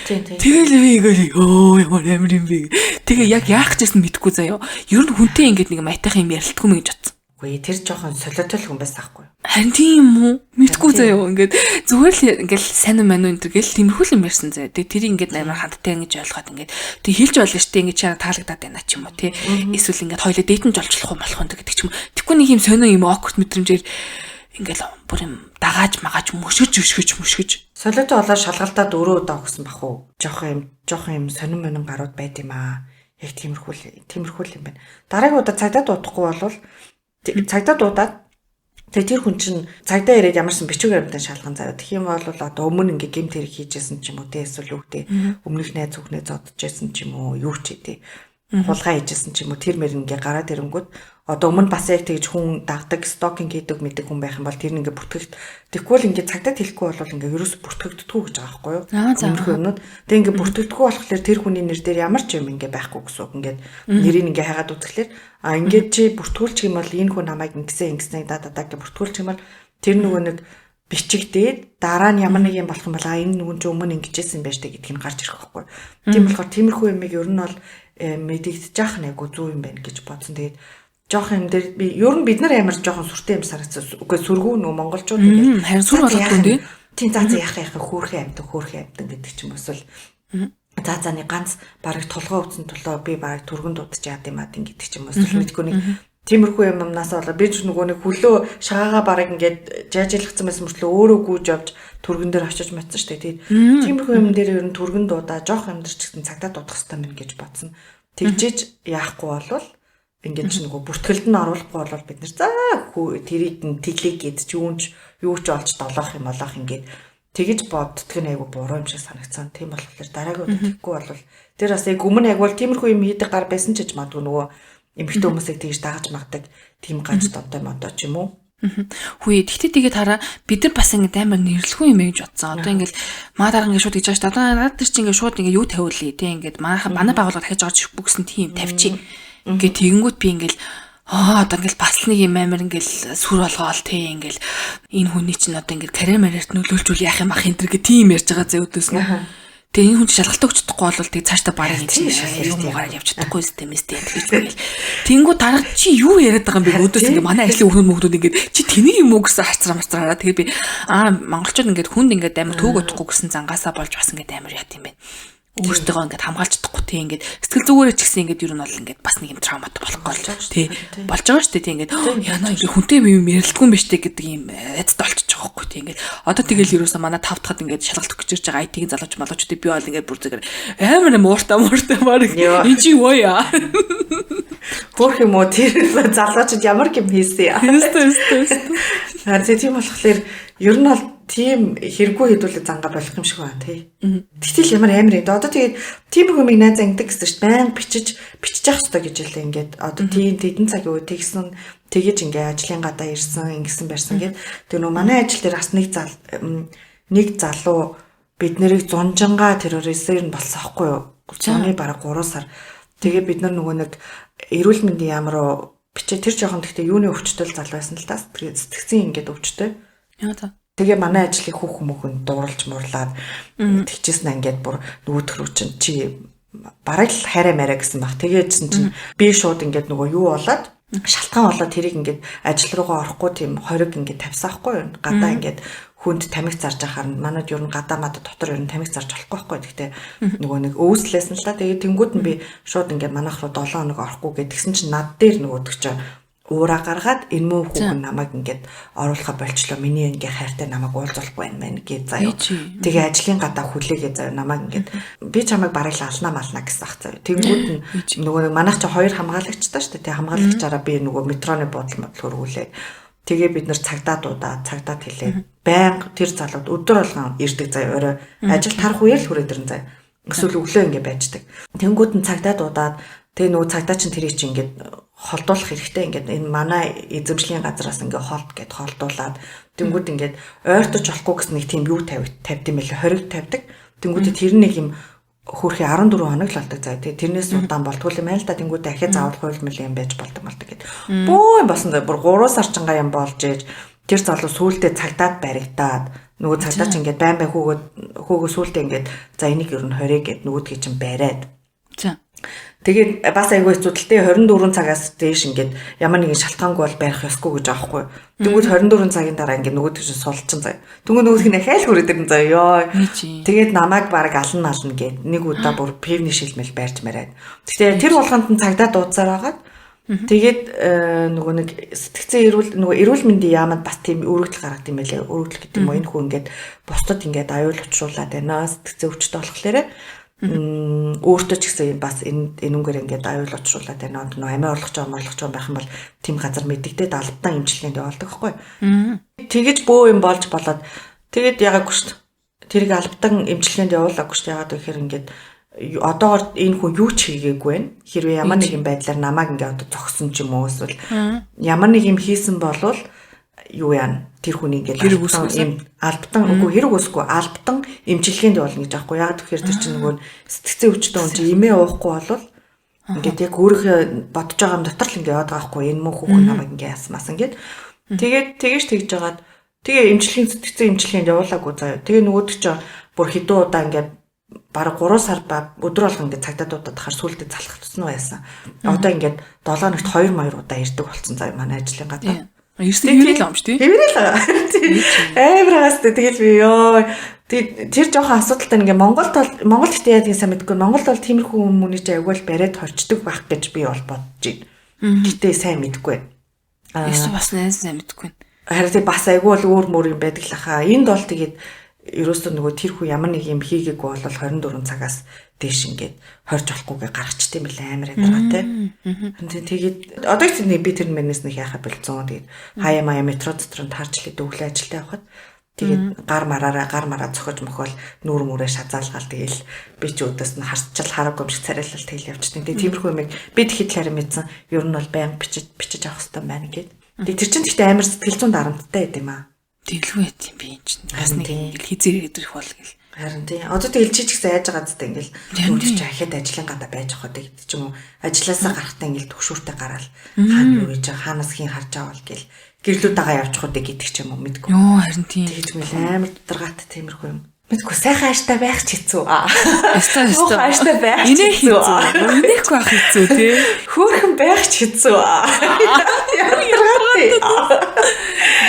Тэгэл би ингээ өө ямар амар юм бэ. Тэгээ яг яах гэжсэн мэдэхгүй заяа. Ер нь хүнтэй ингээ нэг маятайхан юм ярилдаггүй мэн гэж бодсон. Үгүй тэр жоохон солиотой л хүн байсан аахгүй. Харин тийм юм уу? Мэдгүй заяо. Ингээд зүгээр л ингээл сайн уу мань уу энэ гэл тиймэрхүү л юм ярьсан заяа. Тэгээ тэрийг ингээд амар хандтай ингэж ойлгоод ингээд тэг хэлж болно шүү дээ. Ингээд чараа таалагдаад байна ч юм уу тий. Эсвэл ингээд хоёлоо дээдэн жолчлох юм болох юм гэдэг ч юм. Тэгэхгүй нэг юм сонио юм awkward мэдрэмжээр ингээл бүр юм дагааж магааж мөшгөж өшгөж мөшгөж. Солиотой болоод шалгалтаа 4 удаа өгсөн бах уу? Жохон юм сонин монин гарууд байд юм аа. Яг тиймэрхүү л юм байна. Дараагийн удаа цагдаа дуудахгүй болвол цагдаа дуудаад тэгээ тэр хүн чинь цагдаа ирээд ямарсан бичиг баримтан шалган заяа. Тэгэх юм бол одоо өмнө ингээ гэмт хэрэг хийжсэн ч юм уу те эсвэл юу гэдэг өмнөх найз хүүхнээ зодчихсэн ч юм уу юу ч гэдэг хулгай хийжсэн ч юм уу тэр мэр ингээ гараад ирэнгүүт одоо өмнө бас яг тэгж хүн дагдаг stalking хийдэг мэдэг хүн байх юм бол тэр ингээ бүртгэгд тэггүй л ингээ цагдаад хэлэхгүй бол ингээ ерөөс бүртгэгддэггүй гэж байгаа байхгүй юу? Иймэрхүү юмнууд. Тэг ингээ бүртгэгддэггүй болохоор тэр хүний нэр дээр ямар ч юм ингээ байхгүй гэсэн үг. Ингээд нэрийг ингээ хайгаад үзэхлээр а ингээд чи бүртгүүлчих юм бол энэ хүн намайг ингэсэн ингэсэн да да да гэж бүртгүүлчих юм бол тэр нөгөө нэг бичигдээд дараа нь ямар нэг юм болох юм бол а энэ нүгэн чи өмнө ингэжсэн юм байж тээ гэдг нь гарч ирэх байхгүй. Тийм болохоор тиймэрхүү юмыг ер нь бол мэдэгдэж яах нь айгу зүг юм байна гэж бодсон. Тэгээд жоох юм дээр би ер нь бид нар амар жоохон сүртэй юм санагдсан. Үгүй сүргүү нөгөө монголчууд ингээд харин сүр болгохгүй тийм. Тийм за за яах яах хөөрхөн амтан хөөрхөн амтан гэдэг ч юм эсвэл за за нэг ганц бараг толгой өвцөн төлөө би бараг түргэн дуудаж яад юм аа гэдэг ч юм эсвэл мэдгүй нэг тиймэрхүү юм юмнаас болоо би ч нөгөө нэг хөлөө шагаагаа бараг ингээд жаажилгацсан байсан мөртлөө өөрөө гүйж явж түргэн дээр очиж матсан шүү дээ. Тэгээд тиймэрхүү юм дээр ер нь түргэн дуудаа жоох амьдарч гэсэн цагдаа дуудах хэрэгтэй мэн гэж бодсон. Тэгжээж яахгүй болвол ингээд ч нөгөө бүртгэлд нь оруулахгүй бол бид нар за тэрийг нь тэглээ гээд ч юунч юу ч олж долоох юм олоох ингээд тэгэж боддг нь айгу буруу юм шиг санагдсан. Тийм болохоор дараагийн удаа тэггүй бол тэр бас яг өмнө айгу бол тиймэрхүү юм хийдэг гар байсан ч гэж магадгүй нөгөө эмэгтэй хүмүүсийг тэгж дагаж магдаг тийм гаж донтой модоо ч юм уу. Хүүе тэгтээ тэгээд хараа бид нар бас ингээд амар нэрлэхгүй юм гэж бодсон. Одоо ингээд маа дараа ингээд шууд гэж байгаа шүү дээ. Одоо над тэр чинь ингээд шууд ингээд юу тавиулъя те ингээд манай байгууллага дахиж орж ирэхгүй гэсэн тийм тавьчих. Ингээд тэгэнгүүт би ингээд одоо ингээд бас нэг юм амар ингээд сүр болгоол те ингээд энэ хүний чинь одоо ингээд карьер марьерт нөлөөлжүүл яах юм ах энэ төр гэ тийм ярьж байгаа зэ өдөөс нь. Тэгээ энэ хүн чинь шалгалт өгч чадахгүй бол тэг цаашдаа барыг юм чинь юм угаар явж чадахгүй систем эстэй тэгж мэгэл. Тэнгүү дарга чи юу яриад байгаа юм бэ? Өдөөс ингээ манай ажлын хүмүүс мөхдөд ингээд чи тэнийг юм уу гэсэн харцраа марцраа. Тэгээ би монголчууд ингээд хүнд ингээд амар төөг утахгүй гэсэн зангаасаа болж бас ингээд амар яат юм бэ. Өөртөөгөө ингээд хамгаалж чадахгүй тий ингээд сэтгэл зүгээрээ ч гэсэн ингээд ер нь бол ингээд бас нэг юм травматай болох гол тий болж байгаа шүү дээ тий ингээд яна ингээд хүнтэй юм ярилдгүй юм биш үү гэдэг юм айцд олчиж байгаа байхгүй тий ингээд одоо тэгэл ерөөсөө манай тав дахьад ингээд шалгалт өгч ирж байгаа IT-ийн залууч малуучуудыг би бол ингээд бүр зүгээр амар мууртай баг энэ чи юу яа хөөх юм уу тэр залуучууд ямар гим хийсэн яа өстө тийм болохоор ер нь бол тийм хэрэггүй хэдүүлээ зангаа болох юм шиг байна тий. Тэгтэл ямар амар юм. Одоо тэгээд тиймэрхүү юмыг найз ангидаг гэсэн чинь баян бичиж явах хэрэгтэй гэж хэлээ ингээд. Одоо тийм тэдэн цагийн үе тэгсэн тэгэж ингээ ажлын гадаа ирсэн ингэсэн барьсан гэд. Тэр нөө манай ажил дээр бас нэг залуу бид нарыг зунжангаа терроризээр нь болсон аахгүй юу? Зуны бараг 3 сар. Тэгээ бид нар нөгөө нэг эрүүл мэндийн яам руу бичээ тэр жоохон гэхдээ юуны өвчтөл залуу байсан л та сэтгцэн ингээд өвчтөй. Яа та. Тэгээ манай ажлын хүүхэн мөхөнд дурлж мурлаад тэгчээсэн ингээд бүр нөгөөх рүү чинь чи бараг л хайраа мараа гэсэн баг. Тэгээжсэн чинь би шууд ингээд нөгөө юу болоод шалтгаан болоод тэрийг ингээд ажил руугаа орохгүй тийм хориг ингээд тавьсан байхгүй юу. Гадаа ингээд хүнд тамхи зарж ахаар манад ер нь гадаа мада дотор ер нь тамхи зарж болохгүй байхгүй. Гэхдээ нөгөө нэг өвслээсэн л та. Тэгээ тэнгууд нь би шууд ингээд манайх руу 7 хоног орохгүй гэдгсэн чинь над дээр нөгөөдөг чинь уураа гаргаад энэ муу хүүхэн намайг ингээд оруулахаа болчлоо. Миний ингээ хайртай намайг уулзуулахгүй байна мэн гэж заяа. Тэгээ ажлын гадаа хүлээгээ заяа намайг ингээд би чамайг бараг л алнаа мална гэсэн ах заяа. Тэнгүүд нь нөгөө нэг манайх чи хоёр хамгаалагчтай шүү дээ. Тэгээ хамгаалагчаараа би нөгөө метроны буудал модал хөргүүлээд тэгээ бид нар цагдаа дуудаад цагдаад хэлээд байнга тэр залууд өдөр болгон ирдэг заяа. Орой ажил тарах үеэр л хүрээд ирэн заяа. Эсвэл өглөө ингээ байждаг. Тэнгүүд нь цагдаа дуудаад тэгээ нөгөө цагдаа чин тэрийг чи ингээд холдуулах хэрэгтэй ингээд энэ манай эзэмшлийн газараас ингээд холд гэд холдуулаад тэнгүүд ингээд ойртож болохгүй гэсэн нэг тийм юу тавьд юм байлээ хориг тавьдаг. Тэнгүүд тэр нэг юм хөөрхий 14 хоног л болдог заа. Тэгээ тэрнээс удаан болтгүй юм байна л да. Тэнгүүд дахиад заавал хууль мэл юм байж болдог болдог гэд. Бөө юм болсон заа. Бүр 3 сар чанга юм болж ээж тэр залуу сүулдэ цагдаад баригдаад нөгөө цагдаа ч ингээд байн байн хөөгөө сүулдэ ингээд за энийг ер нь хориг гэд нөгөөдгийг чинь бариад. За. Тэгээд бас айгүй хэцүү л дээ 24 цагаас дээш ингээд ямар нэгэн шалтгаангүй бол барих ёсгүй гэж аахгүй. Тэнгүүд 24 цагийн дараа ингээд нөгөөдөг чинь сулчин заяа. Тэнгүүд нөгөөх нь ахаал хүрээд ирэн заяа. Йоо. Тэгээд намайг бараг ална ална гэд нэг удаа бүр пивний шилмэл барьж мараад. Гэхдээ тэр болгонд нь цагдаа дуудсаар байгаад тэгээд нөгөө нэг сэтгцэн эрүүл нөгөө эрүүл мэндийн яамд бас тийм өргөдөл гаргад юм байлээ. Өргөдөл гэдэг юм уу энэ хүн ингээд бусдад ингээд аюул учруулад байна. Сэтгцэн өвчтөй болохоор өөртөө ч гэсэн бас энэ энүүгээр ингээд аюул учруулад байна. Одоо нөгөө амиа орлох жоо морлох жоо байх юм бол тийм газар мэдэгдээд албадан эмчилгээнд явуулдаг байхгүй. Тэгэж бөө юм болж болоод тэгээд ягаагүй шүү дээ. Тэрийг албадан эмчилгээнд явуулаагүй шүү дээ. Яагаад гэхээр ингээд одоогор энэ хүн юу ч хийгээгүй байна. Хэрвээ ямар нэгэн байдлаар намайг ингээд одоо зогсон ч юм уу эсвэл ямар нэг юм хийсэн болвол юу яана тэр хүний ингээд Хэрэг үүсгэн юм албадан үгүй хэрэг үүсэхгүй албадан эмчилгээнд явуулна гэж аахгүй. Яг тэгэхээр тэр чинь нөгөө сэтгцэн өвчтөн хүн чинь эмээ уухгүй болвол ингээд яг өөрийнхөө бодож байгаа юм дотор л ингээд яваад байгаа байхгүй. Энэ мөн хүүхэн намайг ингээд яасан масан гээд тэгээд тэгэж тэгж жагаад тэгээ эмчилгээнд сэтгцэн эмчилгээнд явуулаагүй заяа. Тэгээ нөгөөдөг чинь бүр хэдэн удаа ингээд бараг 3 сар ба өдөр болгон ингээд цагдаа дуудаад хахаар сүултээ залхах тусна байсан. Одоо ингээд 7 хоногт 2 2 удаа ирдэг болсон заяа манай ажлын гадаа. Ерөөсөө хэврэл юм шүү дээ. Хэврэл байгаа. Амар хастай. Тэгэл би ёо. Тэр жоохон асуудалтай ингээ Монголд бол Монгол гэхдээ яадгийг сайн мэдгүй. Монголд бол тиймэрхүү хүмүүний чинь аягүй л бариад хорчдөг байх гэж би бол бодож байна. Гэтэ сайн мэдгүй. Эсвэл бас найз сайн мэдгүй. Харин тэг бас аягүй бол өөр мөр юм байдаг л хаа. Энд бол тэгээд ерөөсөө нөгөө тэр хүн ямар нэг юм хийгээгүй бол 24 цагаас дээш ингээд хорж болохгүйгээ гаргачт юм билээ амар ядаргаатай. Тэгээд одоо ч нэг би тэр мэнээс нэг яхаа болцсон. Тэгээд хаяа маяа метро дотор нь таарч лээ өглөө ажилдаа явхад тэгээд гар мараараа гар мараа цохиж мөхөөл нүүр мүрээ шазаалгаал тэгэл би ч өдөөс нь харчил хараагүй юм шиг царайлал тэгэл явчихсан. Тэгээд тиймэрхүү юм би тэгэхэд талаар мэдсэн. Ер нь бол байнга бичиж бичиж авах хэрэгтэй байна гэд. Тэгээд тэр чинь гэхдээ амар сэтгэл зүйн дарамттай байд юм аа. Тэглгүй байт юм би энэ чинь. Бас нэг ингээл хизээ ирээд ирэх бол гэл. Харин тийм. Одоо тэгэл чи ч гэсэн айж байгаа зү ингээл нүрч ахиад ажлын гадаа байж явах гэдэг ч юм уу. Ажлаасаа гарахтаа ингээл төгшүүртэй гараал хаана юу хийж байгаа хаанаас хин харж байгаа бол гэл гэрлүүд дагаа явчих уу гэдэг ч юм уу мэдгүй. Йоо харин тийм. Тэгж мэл амар дутаргаат тиймэрхүү юм. Мэдгүй сайхан ааштай байх ч хэцүү. Өстой өстой. Муухай ааштай байх ч хэцүү. Инехгүй байх хэцүү тий. Хөөхөн байх ч хэцүү. Ядаргаатай.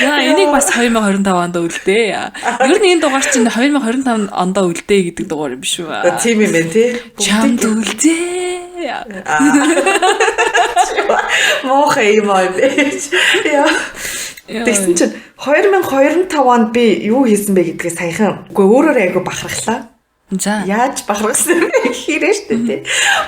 Яа энийг бас 2025 онд үлдээ. Ер нь энэ дугаар чинь 2025 онд үлдээ гэдэг дугаар юм биш үү? Тийм юм байна тий. Чамд үлдээ. Муухай юм аа байж. Яа. Тэгсэн чинь 2025 онд би юу хийсэн бэ гэдгээ саяхан үгүй өөрөөрөө айгу бахархлаа. За. Яаж бахархсан бэ гэхээр штэ тий.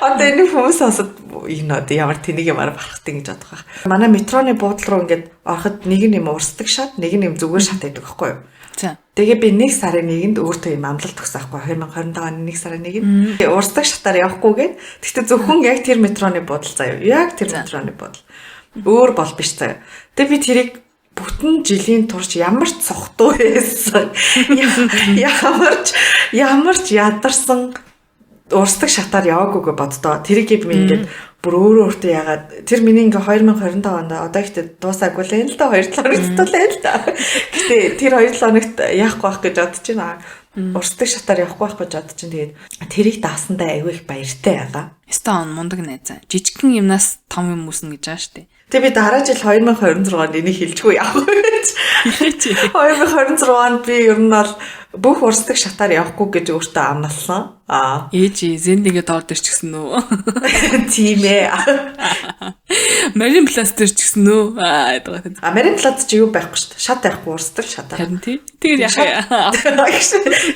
Одоо энэ хүмүүс сонсод энэ одоо ямар тэнийг ямар бахархдаг гэж бодох байх. Манай метроны буудлын руу ингээд ороход нэг нь юм урсдаг шат, нэг нь юм зүгээр шат байдаг байхгүй юу? За. Тэгээ би 1 сарын 1-нд өөртөө юм амлалт өгсөн аахгүй 2025 оны 1 сарын 1-нд. Тэгээ урсдаг шатаар явахгүйгээд тэгтээ зөвхөн яг тэр метроны буудал заяа. Яг тэр метроны буудал. Өөр бол биш заяа. Тэгээ би тэрийг бүтэн жилийн турш ямар ч сохтуу байсан. Ямар ч ядарсан урсдаг шатаар яваагүйгээ боддоо. Тэрийг би ингээд бүр өөрөө өөртөө яагаад тэр миний ингээ 2025 онд одоо ихтэй дуусаагүй л юм л да 2-7 хоногт л юм л да. Гэтэ тэр 2-7 хоногт яахгүй байх гэж бодож байна. Урсдаг шатаар явахгүй байх гэж бодож чинь тэгээд тэрийг даасандаа айгүй их баяртай байгаа. Өстой он мундаг найзаа. Жижигхэн юмнаас том юм үүснэ гэж байгаа штэ. Тэгээ би дараа жил 2026 онд энийг хэлчихгүй явах гэж. Хэлээч. 2026 онд би ер нь бол бүх урсдаг шатаар явахгүй гэж өөртөө амласан. Аа. Ээж зэндигээ доор дээр ч гэсэн үү? Тийм ээ. Марин Плац дээр ч гэсэн үү? Аа гэдэг. А Марин Плац чи юу байхгүй шүү дээ. Шат байхгүй урсдаг шатаар. Харин тий. Тэгээд яах вэ?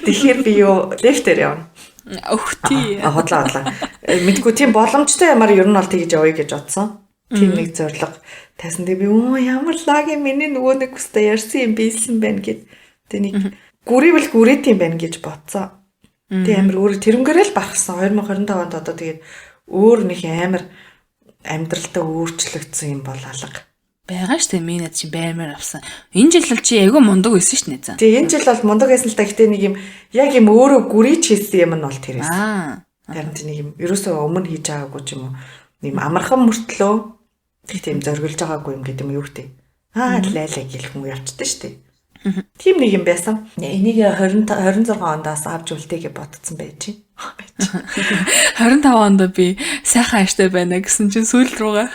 Тэгэхээр би юу лифтээр явна. Өөх тий. А хотлоо хотлоо. Мэдгүй тийм боломжтой ямар ер нь бол тэгж явъя гэж бодсон. Тийм нэг зорилго тавьсан. Тэгээ би өө ямар лаг юм миний нөгөө нэг хүстэй ярьсан юм биелсэн байна гэд. Тэгээ нэг гүрийвэл гүрээт юм байна гэж бодсон. Тэгээ амар өөр тэрнгээрээ л бахарсан. 2025 онд одоо тэгээд өөр нэг амар амьдралдаа өөрчлөгдсөн юм бол алга. Байгаа штэ миний над чинь баймаар авсан. Энэ жил бол чи айгүй мундаг байсан шнэ заа. Тэгээ энэ жил бол мундаг байсан л та гэтээ нэг юм яг юм өөрөө гүрийч хийсэн юм нь бол тэр байсан. Аа. Харин тийм нэг юм ерөөсөө өмнө хийж байгаагүй ч юм уу. Нэг юм амархан мөртлөө тэг тийм зориглож байгаагүй юм гэдэг юм юу гэдэг. Аа лайлаа гэл хүн явчихдээ штэ. Тийм нэг юм байсан. Энийг 20 26 ондоос авч үлдээгээ бодсон байж. 25 онд би сайхан ааштай байна гэсэн чинь сүүл рүүгээ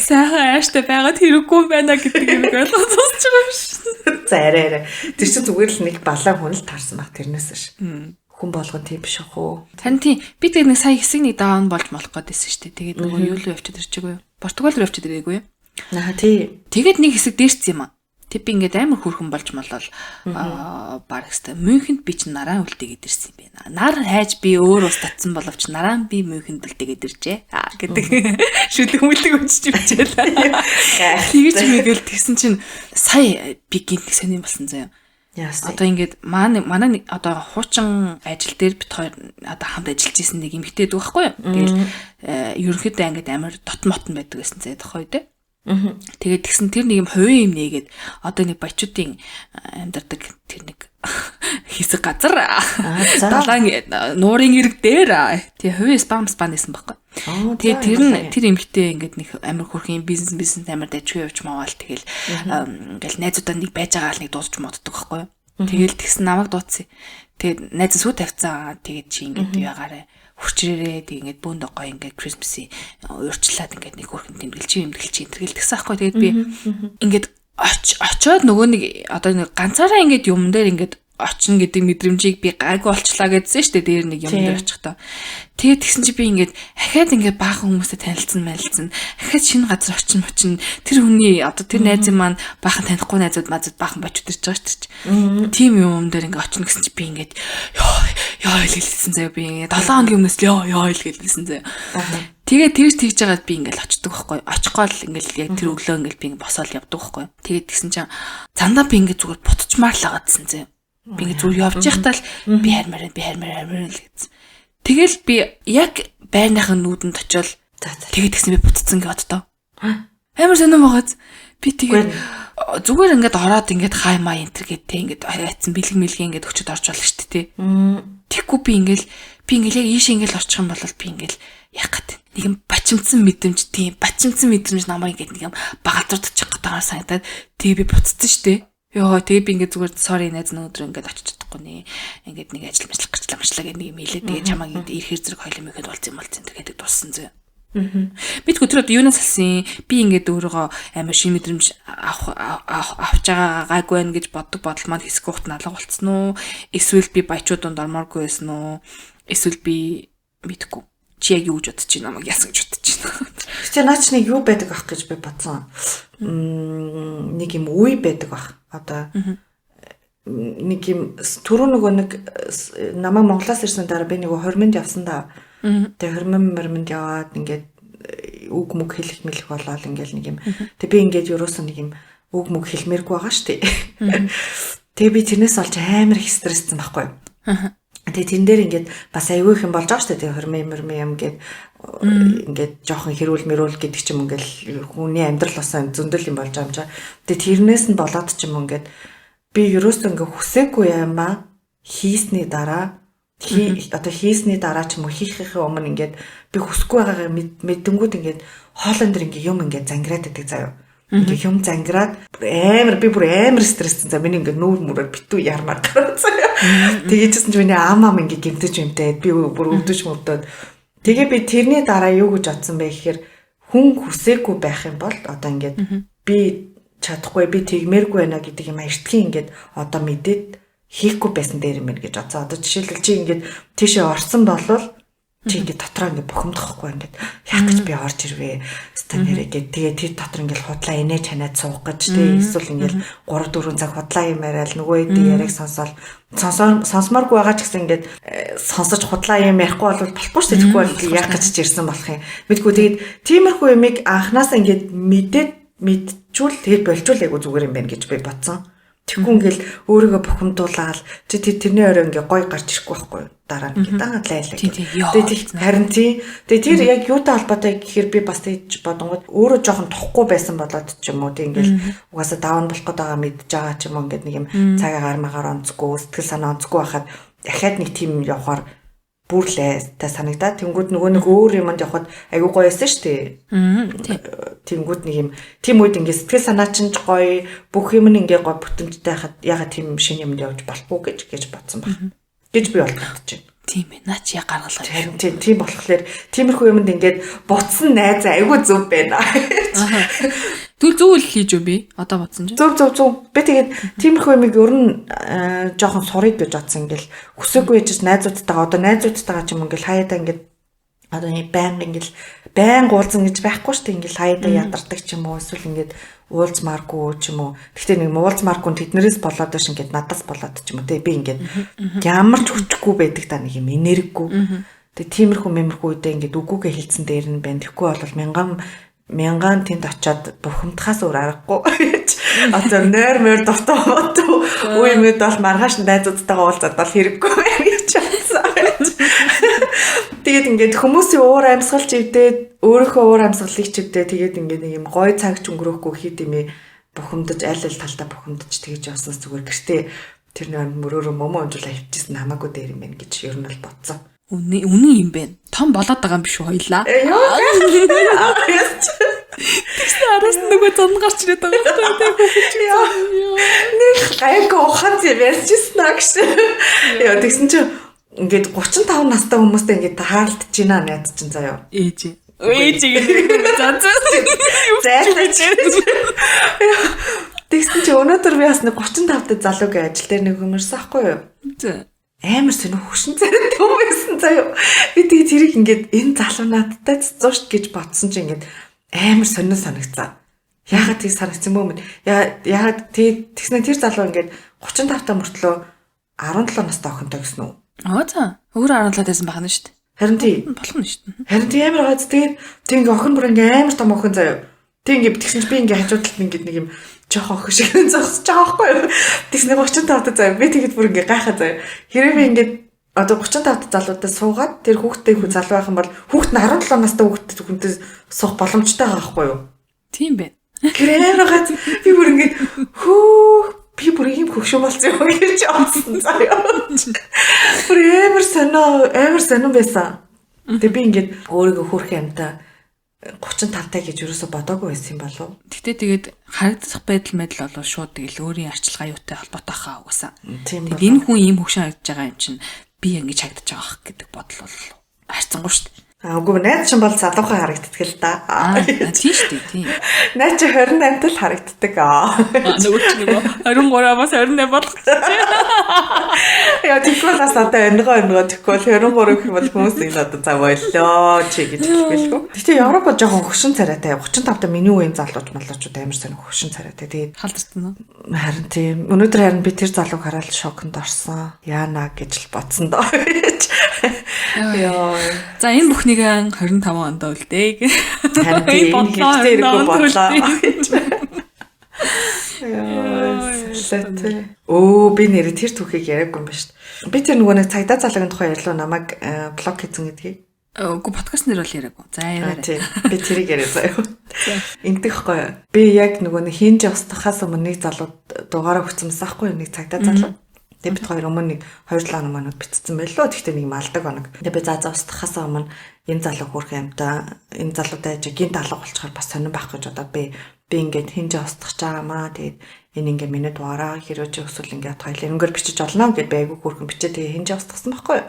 сайхан ааштай байгаад хэрэггүй байна гэдэг юм ойлгож сонсч байгаа юм шин. За арай арай. Тэр чинь зүгээр л нэг балаа хүн л таарсан баг тэрнээс ш. Хүн болгон тийм биш ах уу? Тань тийм би тэр нэг сая хэсэг нэг даун болж болох гээд байсан шүү дээ. Тэгээд нөгөө юу л явчихад ирчихгүй юу? Португал руу явчихад ирээгүй юу? Аа тий. Тэгээд нэг хэсэг дээрцсэн юм аа. Тэг би ингээд амар хөөрхөн болж молол баг хэвээр Мюнхенд би чинь наран үлдээгээд ирсэн юм байна. Нар хайж би өөр ус татсан боловч наран би Мюнхенд үлдээгээд иржээ. Аа гэдэг шүлэг мүлэг өчж бичээл. Тэгэж мэгэл тэгсэн чинь сая би гинт сонин болсон заяа. Яасан. Одоо ингээд манай одоо хуучин ажил дээр бит хоёр одоо хамт ажиллаж исэн нэг эмэгтэй байдаг байхгүй юу? Тэгэл ерөнхийдөө ингээд амар дотн мотн байдаг гэсэн заяа тохой дээ. Тэгээд тэгсэн тэр нэг юм хувийн юм нээгээд одоо нэг баячуудын амьдардаг тэр нэг хэсэг газар далайн нуурын ирэг дээр тий хувийн спам нээсэн байхгүй. Тэгээд тэр нь тэр эмэгтэй ингээд нэг амар хөрхийн бизнес амар дажгүй явж маавал тэгэл ингээл найзуудаа нэг байж байгаа л нэг дуусч моддог байхгүй юу. Тэгэл тэгсэн намайг дуудсан. Тэгээд найз сүү тавьцсан. Тэгээд чи ингээд яагаарэ хүчрээрээ тэг ингээд бөөнд гоё ингээд Christmas-ийн уурчлаад ингээд нэг хөрхэн тэмдэглэж юмдгэлж энэ тэгсэн аахгүй. Тэгээд би ингээд очоод нөгөө нэг одоо нэг ганцаараа ингээд юм дээр ингээд очно гэдэг мэдрэмжийг би гайгүй олчлаа гэдсэн шүү дээ. Дээр нэг юм дээр очихдоо. Тэгээд тэгсэн чи би ингээд ахаад ингээд баахан хүмүүстэй танилцсан мэлцэн. Ахаад шинэ газар очно мочно. Тэр хүний одоо тэр найзын маань баахан танихгүй найзууд мазууд баахан бочд ирж байгаа шүү дээ. Тийм юм дээр ингээд очно гэсэн чи би ингээд ёо хэлсэн заяа би ингээд 7 хоногийн өмнөөс л ёо хэлсэн заяа. Тэгээд тэр тэгж байгаад би ингээл очдөг байхгүй. Очихгоо л ингээл яг тэр өглөө ингээл би ингээд босоол явдаг байхгүй. Тэгээд тэгсэн чинь цандаа би ингээд зүгээр бутчмаар л агаадсэн заяа. Би ингээд зүгээр явж байхдаа л би хармаар л гэсэн. Тэгэл би яг байрныхаа нүдэнд очиод тэгээд тэгсэн би бутцсан гэж боддоо. Амар сонирн байгааз. Би тэгээд зүгээр ингээд ороод ингээд хай май энтер гээд тэ ингээд айцсан бэлэг мэлэг ингээд өчөд орж болно шүү дээ тэ. Тэгэхгүй би ингээд яг ийш ингээд очих юм бол би ингээд яах гээд нэг юм бачимдсан мэдрэмж тийм бачимдсан мэдрэмж намайг ингээд нэг юм багалзуудчих гээд байгаа санагдаад тэгээ би бутцсан шүү дээ. Йоо тэгээ би ингээд зүгээр sorry найз өнөөдөр ингээд очиж чадахгүй нэ. Ингээд нэг ажил мэжлэх гарчлаа мачлаа гэдэг нэг юм хэлээ. Тэгээ чамааг ингээд ирэхэр зэрэг хоёлын мөхэд болцсон юм гэдэг дууссан зөө. Мэдгүй тэр одоо юунаас алсан би ингээд өөрийгөө амар шин мэдрэмж авч байгаа гайгүй байна гэж боддог бодол маань хэсэг хугацаанд алга болцсон уу? Эсвэл би баячууд донд ормооргүй байсан уу? Эсвэл би мэдгүй. Чи яг юу гэж бодож байна? Намайг яасан гэж бодож байна? Гэтэ наач нэг юу байдаг ах гэж би бодсон. Нэг юм үе байдаг бах. Одоо нэг юм түрүү нөгөө нэг намайг Монголоос ирсэн дараа би нөгөө хормонд явсан да. Тэгээ хормон мормонд яваад ингээд үг мүг хэлэх мэлэх болоод ингээд нэг юм. Тэгээ би ингээд ерөөсөн нэг юм үг мүг хэлмээргүй байгаа шүү дээ. Тэгээ би тэрнээс олж амар их стресссэн байхгүй юу. Тэгээ тэрэн дээр ингээд бас аюу их юм болж байгаа шүү дээ. Тэгээ хормын мормын юм гээд ингээд жоохон хэрүүл мэрүүл гэдэг ч юм ингээл хүний амьдрал бас зөндөл юм болж байгаа юм чаа. Тэгээ тэрнээс нь болоод ч юм ингээд би ерөөсөө ингээд хүсээгүй юм аа хийсний дараа одоо хийсний дараа ч юм уу хийхийнхээ өмнө ингээд би хүсэхгүй байгаагаа мэдэнгүүд ингээд хоолон дэр ингээд юм ингээд зангираад байдаг заяа. Ингээд юм зангираад амар би бүр амар стресссэн. За миний ингээд нүүр мүрээр битүү ярмаар гараад заяа. Тэгээжсэн чи миний ам ингээд гэмтэж юмтай би бүр өвдөж мөвдөд. Тэгээ би тэрний дараа юу гэж бодсон бэ гэхээр хүн хүсээгүй байх юм бол одоо ингээд би чадахгүй би тэгмээргүй байна гэдэг юм эртгийн ингээд одоо мэдээд хийхгүй байсан дээр юм байна гэж бодсон. Одоо жишээлбэл чи ингээд тийшээ орсон болвол чи ингээд дотроо ингээд бухимдахгүй ингээд яах гэж би орж ирвэ ста нэрэ гээд тэгээ тэр дотор ингээд худлаа инээ чанаад суух гэж тий эсвэл ингээд 3 4 цаг худлаа юм яриад нөгөө хэдийн яриаг сонсоол сонсомооргүй байгаа ч гэсэн ингээд сонсож худлаа юм ярихгүй бол болохгүй шүү дээ. Тэгэхгүй бол яах гэж ч ирсэн болох юм. Мэдгүй тэгээд тиймэрхүү юмыг анханасаа ингээд мэдээд мэдчүүл тэгээд болжуул айгу зүгээр юм байна гэж би бодсон. Тэгэхгүй ингээл өөрийгөө бухимдуулаад чи тэрний орой ингээ гой гарч ирэхгүй байхгүй юу? Дараа нь ингээд аа лайлаа. Тэгээд харин тий. Тэгээд тэр яг юутай холбоотой гэхээр би бас тэгж бодонгууд өөрөө жоохон тухгүй байсан болоод ч юм уу тий ингээл угаасаа даун болох гээд байгаа мэдж байгаа ч юм уу ингээд нэг юм цаг агаар магаар онцгүй сэтгэл санаа онцгүй байхад дахиад нэг тийм явахаар бүрлээ та санагдаад тэнгууд нөгөө нэг өөр юмд явхад айгуу гоё байсан шүү дээ. Тэнгууд нэг юм тийм үед ингээ сэтгэл санаа чинь ч гоё бүх юм нь ингээ гоё бүтэмжтэй хахад яга тийм шинэ юмд явж болохгүй гэж бодсон баг. Гэж би бол бодож байна. Тийм ээ. Наа чи яг гаргалгаа. Харин тийм болохоор тиймэрхүү юмд ингээд буцсан найз айгүй зөв байна. Тэгвэл зөв үйл хийж юу би? Одоо бодсон чинь. Зөв. Би тэгээд тиймэрхүү юмыг ер нь жоохон сурыг гэж бодсон ингээл хүсээгүй яжс найзуудтайгаа одоо найзуудтайгаа ч юм ингээл хаяада ингээд одоо байнга ингээл байнга уулзсан гэж байхгүй шүү дээ. Ингээл хаяада ядардаг ч юм уу эсвэл ингээд уулзмааргүй ч юм уу. Гэхдээ нэг уулзмааргүй тэднэрээс болоод биш ингээд надаас болоод ч юм уу. Тэгээ би ингээд ямар ч хүчгүй байдаг та нэг юм энергигүй. Тэгээ тиймэрхүү мэмэрхүү үедээ ингээд үгүйгээ хэлсэн дээр нь байна. Тэгэхгүй бол мянган тэнд очиад бухимдахаас өөр аргагүй гэж. Одоо нойр мөр дуртай бод. Үе мэд бол маргааш найзуудтайгаа уулзаад бол хэрэггүй байна гэж бодсон. Тэгээд ингээд хүмүүсийн уур амьсгал ч ивдээд өөрийнхөө уур амьсгалыг ч ивдээ тэгээд ингээд нэг юм гой цаг ч өнгөрөөхгүй хит имээ бухимдаж аль аль талдаа бухимдаж тэгэж явснаас зүгээр гэртээ тэр нэг мөрөөрөө момоо унжуулаа хөвчихсэн хамаагүй дээр юм байна гэж ер нь бол бодсон. Үнэн юм байна. Том болоод байгаа юм биш үү хоёлаа? Тэгсэн араас нөгөө зам гарч ирээд байгаа байхгүй тийм. Нэг гайгүй ухаан зэв ярьжсэн аа гэж. Яа тэгсэн чинь ингээд 35 настай хүмүүстэй ингээд таалдж байна найз чинь заяа. Ээж. Ээж гэдэг зан зан. Зайлаач. Тэгсэн чинь өнөөдөр би бас нэг 35 та залуугийн ажил дээр нэг өмөрсөн ахгүй юу? Зэ. Амар сонир хөшин царайтай юм байсан заяа. Би тэгээ тэрийг ингээд энэ залуу надтай цэцэн гэж бодсон чинь ингээд амар сонир санагцсан. Яагаад тийг санагдсан бөө мэд. Яагаад тэгснэ тэр залуу ингээд 35 та мөртлөө 17 настай охинтой гэсэн үү? Аа за. Өөр 17 байсан байна шүү дээ. Харин тий. Болох нь шүү дээ. Харин тий амар гайц. Тэгээд тэг ингээ охин бүр ингээ амар том охин заяа. Тэг ингээ тэгсэн чи би ингээ хажуу талд ингээ нэг юм жоохон охин шиг зогсож байгаа байхгүй юу? Тэгсэн 35 та заяа. Би тэгэд бүр ингээ гайхаа заяа. Хэрэг би ингээ одоо 35 та залуудаа суугаад тэр хүүхдтэй хүү залуу байх юм бол хүүхд нь 17 настай хүүхдтэй хүнтэй суух боломжтой байгаа байхгүй юу? Тийм байна. Тэр амар гайц. Би бүр ингээ хөөх би бүр ийм хөгшин болсон юм гэж бодсон заяа. Бүр амар сонин байсан. Тэгээ би ингээд өөрийгөө хөөрхөн амтаа 35 таа гэж юусоо бодоогүй байсан юм болов. Гэтэ тэгээд харагдах байдал мэдл болов шууд тэгэл өөрийн арчилгаа юутай холбоотой хаа угаасаа. Тийм. Тэгээд энэ хүн ийм хөгшин харагдаж байгаа юм чинь би ингэж харагдаж байгаа ах гэдэг бодол бол харьцангуй шүү дээ. Үгүй найз чинь бол залуухан харагддаг л да. Тийм шүү дээ, тийм. Найз чинь 28 тал харагддаг. Нөгөө чинь нөгөө 23-аас 28 болох чинь. Яа тэгвэл бас надад өнгөө тэгвэл 23 гэх юм бол хүмүүс ингэ надад за боллоо чи гэж хэлэхгүй. Гэтэ Европод жоохон хөшин царайтай 35 та миний үеийн залууч малуучууд амар сонь хөшин царайтай. Тэгээд халдсан уу? Харин тийм. Өнөөдөр харин би тэр залууг хараад шоконд орсон. Яана гэж л бодсон доо. Йоо. За энэ бүхнийг 25 онд үлдээ. Харин тийм хэрэгтэй хэрэггүй бодлоо. Өө би нэр тэр түүхийг яриаггүй юм ба шүү дээ. Би тэр нөгөө нэг цагдаа залуугийн тухай ярьлаа намайг блог хийсэн гэдгийг. Үгүй подкаст нэр бол яриаггүй. За яриарай. Тийм. Би тэрийг яриа заяа. Энтэх гоё. Би яг нөгөө нэг хинж явсдахаас өмнө нэг залууд дугаараа өгсөн байхгүй юу? Нэг цагдаа залуу. Тэгээ бит хоёр өмнө нэг 2-7 хоног манууд битцсэн байлоо. Тэгтээ нэг малдаг оног. Тэгээ би за устгахаас өмнө энэ залуу хөөрхөн амтаа энэ залуутай ажиг гинт алга болчихоор бас сонирн байх гэж одоо би ингээд хинжээ устгах чаамаа. Тэгээд энэ ингээд миний дугаараа хэрвээ чи өсвөл ингээд хоёлаа өнгөр бичиж олно гэд би айгүй хөөрхөн бичээ. Тэгээ хинжээ устгасан байхгүй юу?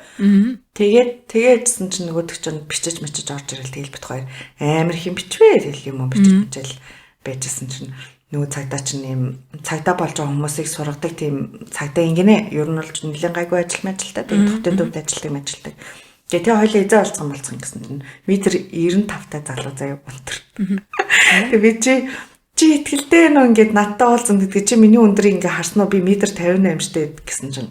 Тэгээд гэсэн чинь нөгөөдөг чинь бичиж мичиж орж ирэл. Тэгэл бит хоёр амар их юм бичвэ. Тэгэл юм уу бичиж бичээл байжсэн чинь нөгөө цагдаа чинь юм цагдаа болж байгаа хүмүүсийг сургадаг тийм цагдаа ингэнэ. Ер нь бол нэлээд гайгүй ажил мажилтай. Тэгээд хотын төвд ажилладаг мажилдаг. Тэгээ тэг хоёлаа эзэн олцсон болцсон гэсэн чинь метр 95 та залуу заяа өнтер. Тэгээ би чи итгэлтэй нөө ингээд надтай уулзсан гэдэг чи миний өндрийг ингээ харсан уу би метр 58 штэ гэсэн чинь.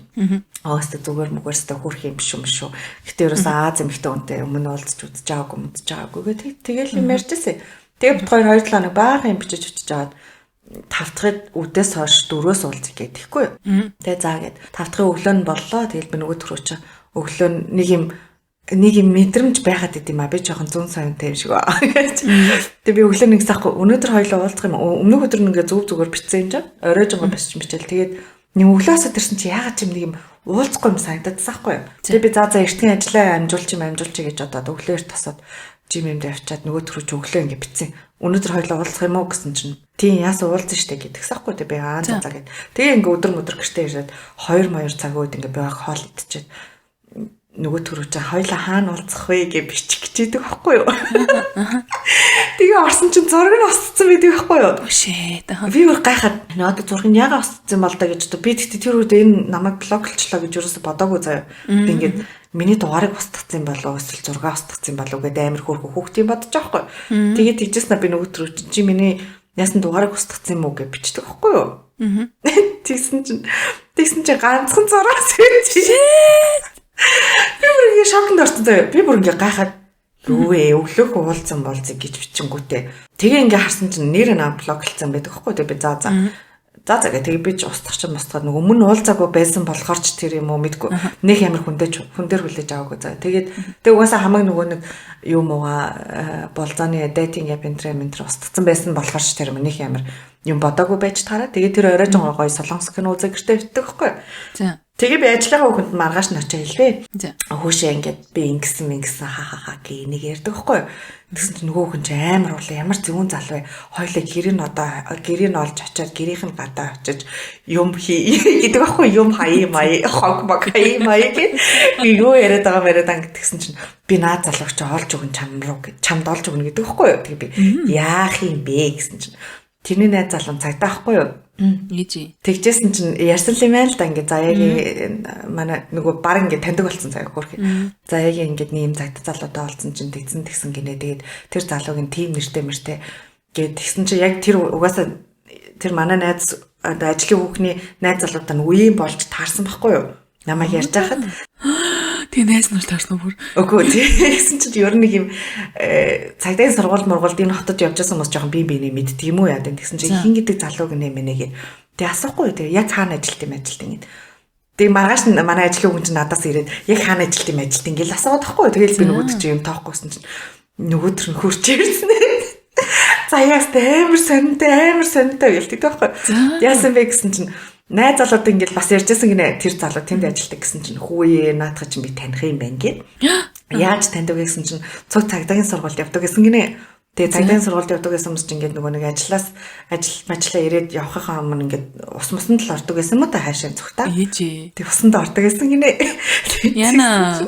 Өөстө зүгээр мүгээрстэ хөрх юм биш юм шүү. Гэтэ ерөөсөө Аз эмэгтэй хүнтэй өмнө уулзч үзэж байгаагүй мэдж байгаагүй гэ тэгэл юм ярьжсэн. Тэгээ бит хоёр 2-7 хоног баахан юм бичиж өчөж жагаад 5 дахь үдээс хойш 4-өөс уулзъя гэх тэгэхгүй юу. Тэгээ заа гэд 5 дахь өглөө нь боллоо. Тэгэл би нөгөө төрөө чи өглөө нэг юм мэдрэмж байхад идэм а би жоохон зүүн соёнтой юм шиг ба. Тэгээ би өглөө нэг сахгүй өнөөдөр хоёлоо уулзах юм. Өмнөх өдөр нь ингээ зүг зүгээр бичсэн юм чинь. Орой жонго бичсэн бичээл. Тэгээд нэг өглөөсөө тэрсэн чи яагаад ч юм нэг юм уулзахгүй юм санагдадсан хгүй юу. Тэгээ би за эртний ажиллаа амжуулчих гэж бодоод өглөө эрт тосоод жим юмд явчаад нөгөө төрөө чи өглөө ингээ бичсэн. Өнөөдөр хоёлоо уулзах юм уу гэсэн чинь тийм яасан уулзсан штэ гэдгсэн хгүй. Тэгээ би аа за гэд. Тэгээ ингээ өдөр мөдөр гэртээ ирээд 2-2 цаг үед ингээ би хоол идчихэд Нөгөө төрөө чи хоёлаа хаана уулзах вэ гэж бичих гэж идэг байхгүй юу? Тэгээ орсон чинь зураг нь устцсан байдаг байхгүй юу? Shit. Би бүр гайхаад нөгөө зураг нь яага устцсан бол да гэж одоо би тэгтээ тэр үед энэ намайг блоклчлоо гэж юусоо бодоогүй заяа. Би ингээд миний дугаарыг устгацсан болов эсвэл зургаа устгацсан болов гэдэг амар хөөрхөн хүүхдийн бодож байгаа байхгүй. Тэгээд тэгжсэн би нөгөө төрөө чи миний яасан дугаарыг устгацсан юм уу гэж бичдэг байхгүй юу? Тэгсэн чинь ганцхан зураг сэрж. Би бүр ингээ шоконд орсон заяа. Би бүр ингээ гайхаад юу вэ? Өглөөх уулзсан болцыг гэж бичингүүтээ. Тэгээ ингээ харсан чинь нэр нь блоклцсан байдаг хгүй. Тэгээ би за за. За за гэх тэгээ би ч устгах чинь мустгаад нөгөө өмнө уулзаагүй байсан болохоор ч тэр юм уу мэдгүй. Нэг амар хүн дээр хүлээж аваагүй заа. Тэгээд тэг угаасаа хамаг нөгөө нэг юм ууга болзооны dating app энтер устгацсан байсан болохоор ч тэр юм нэг амар юм бодоогүй байж таараа. Тэгээд тэр оройж байгаа гоё солонгос кино үзээ гэртээ битдэг хгүй. За. Тэгээ би ажлынхаа хүүхэнд маргааш нь очиж хэлвэ. За. Хүүшээ ингээд би ингэсэн ха ха ха гэ энийг ярьдаг хгүй юу. Тэгсэн чинь нөгөө хүн чинь амар уулаа ямар зөвүүн залуу вэ? Хоёлаа гэрийг нь одоо гэрийг нь олж очиад гэрийнх нь гадаа очиж юм хий гэдэг байхгүй юм хаяа маяа хог мог хаяа маяа гэд би юу яриад байгаа мэрэ дан тэгсэн чинь би наад залууг чи олж өгөн чам руу гэж чамд олж өгнө гэдэг байхгүй юу. Тэгээ би яах юм бэ гэсэн чинь тэрний найз залуу цагдаа байхгүй юу. Ээжи. Тэгжсэн чинь ярьсан юм байна л да ингээ заяагийн манай нөгөө баг ингээ таньдаг болсон заяа хөөрхий. Заяагийн ингээ нэм цагт залуутай олцсон чинь тэгсэн тэгсэн гинэ. Тэгээд тэр залуугийн тим нэртэй мэртэй гээд тэгсэн чинь яг тэр угаасаа тэр манай найз одоо ажлын хүүхний найз залуутай нь үеийн болж таарсан байхгүй юу? Намайг ярьж байхад тэгээ найз нар таарсан уу бүр? Үгүй тэгсэн чинь ер нь нэг юм цагдаагийн сургууль мургуулд энэ хотод явж байсан хүмүүс жоохон бие биенээ мэддэг юм уу яа гэдэг. Тэгсэн чинь хин гэдэг залууг нэ мэнэ гээд тэгээ асуухгүй тэгээ яг хаана ажилт юм ажилт ингэ. Тэгээ маргааш нь манай ажлын хүн чинь надаас ирээд яг хаана ажилт юм ажилт ингээл асууад байхгүй. Тэгэл би нөгөөд чинь юм тоохгүй гэсэн чинь нөгөөдөр нь хурж ирсэн. За яас амар сонинтой гэлдэг байхгүй. Яасан бэ гэсэн чинь найз залууд ингээл бас ярьжсэн гинэ тэр залуу тэнд ажилладаг гэсэн чинь хүүе наадах чинь би таних юм байна гэд. Яаж таньдаг гэсэн чинь цуг цагдаагийн сургуульд явдаг гэсэн гинэ. Тэгээ цагдаагийн сургуульд явдаг гэсэн хүмүүс чинь ингээд нөгөө нэг ажлаас ажил мажлаа ирээд явахынхаа өмнө ингээд ус мусанд л ордог гэсэн юм уу та хаашаа цугтаа. Ээжээ. Тэг усанд ордог гэсэн гинэ. Яна.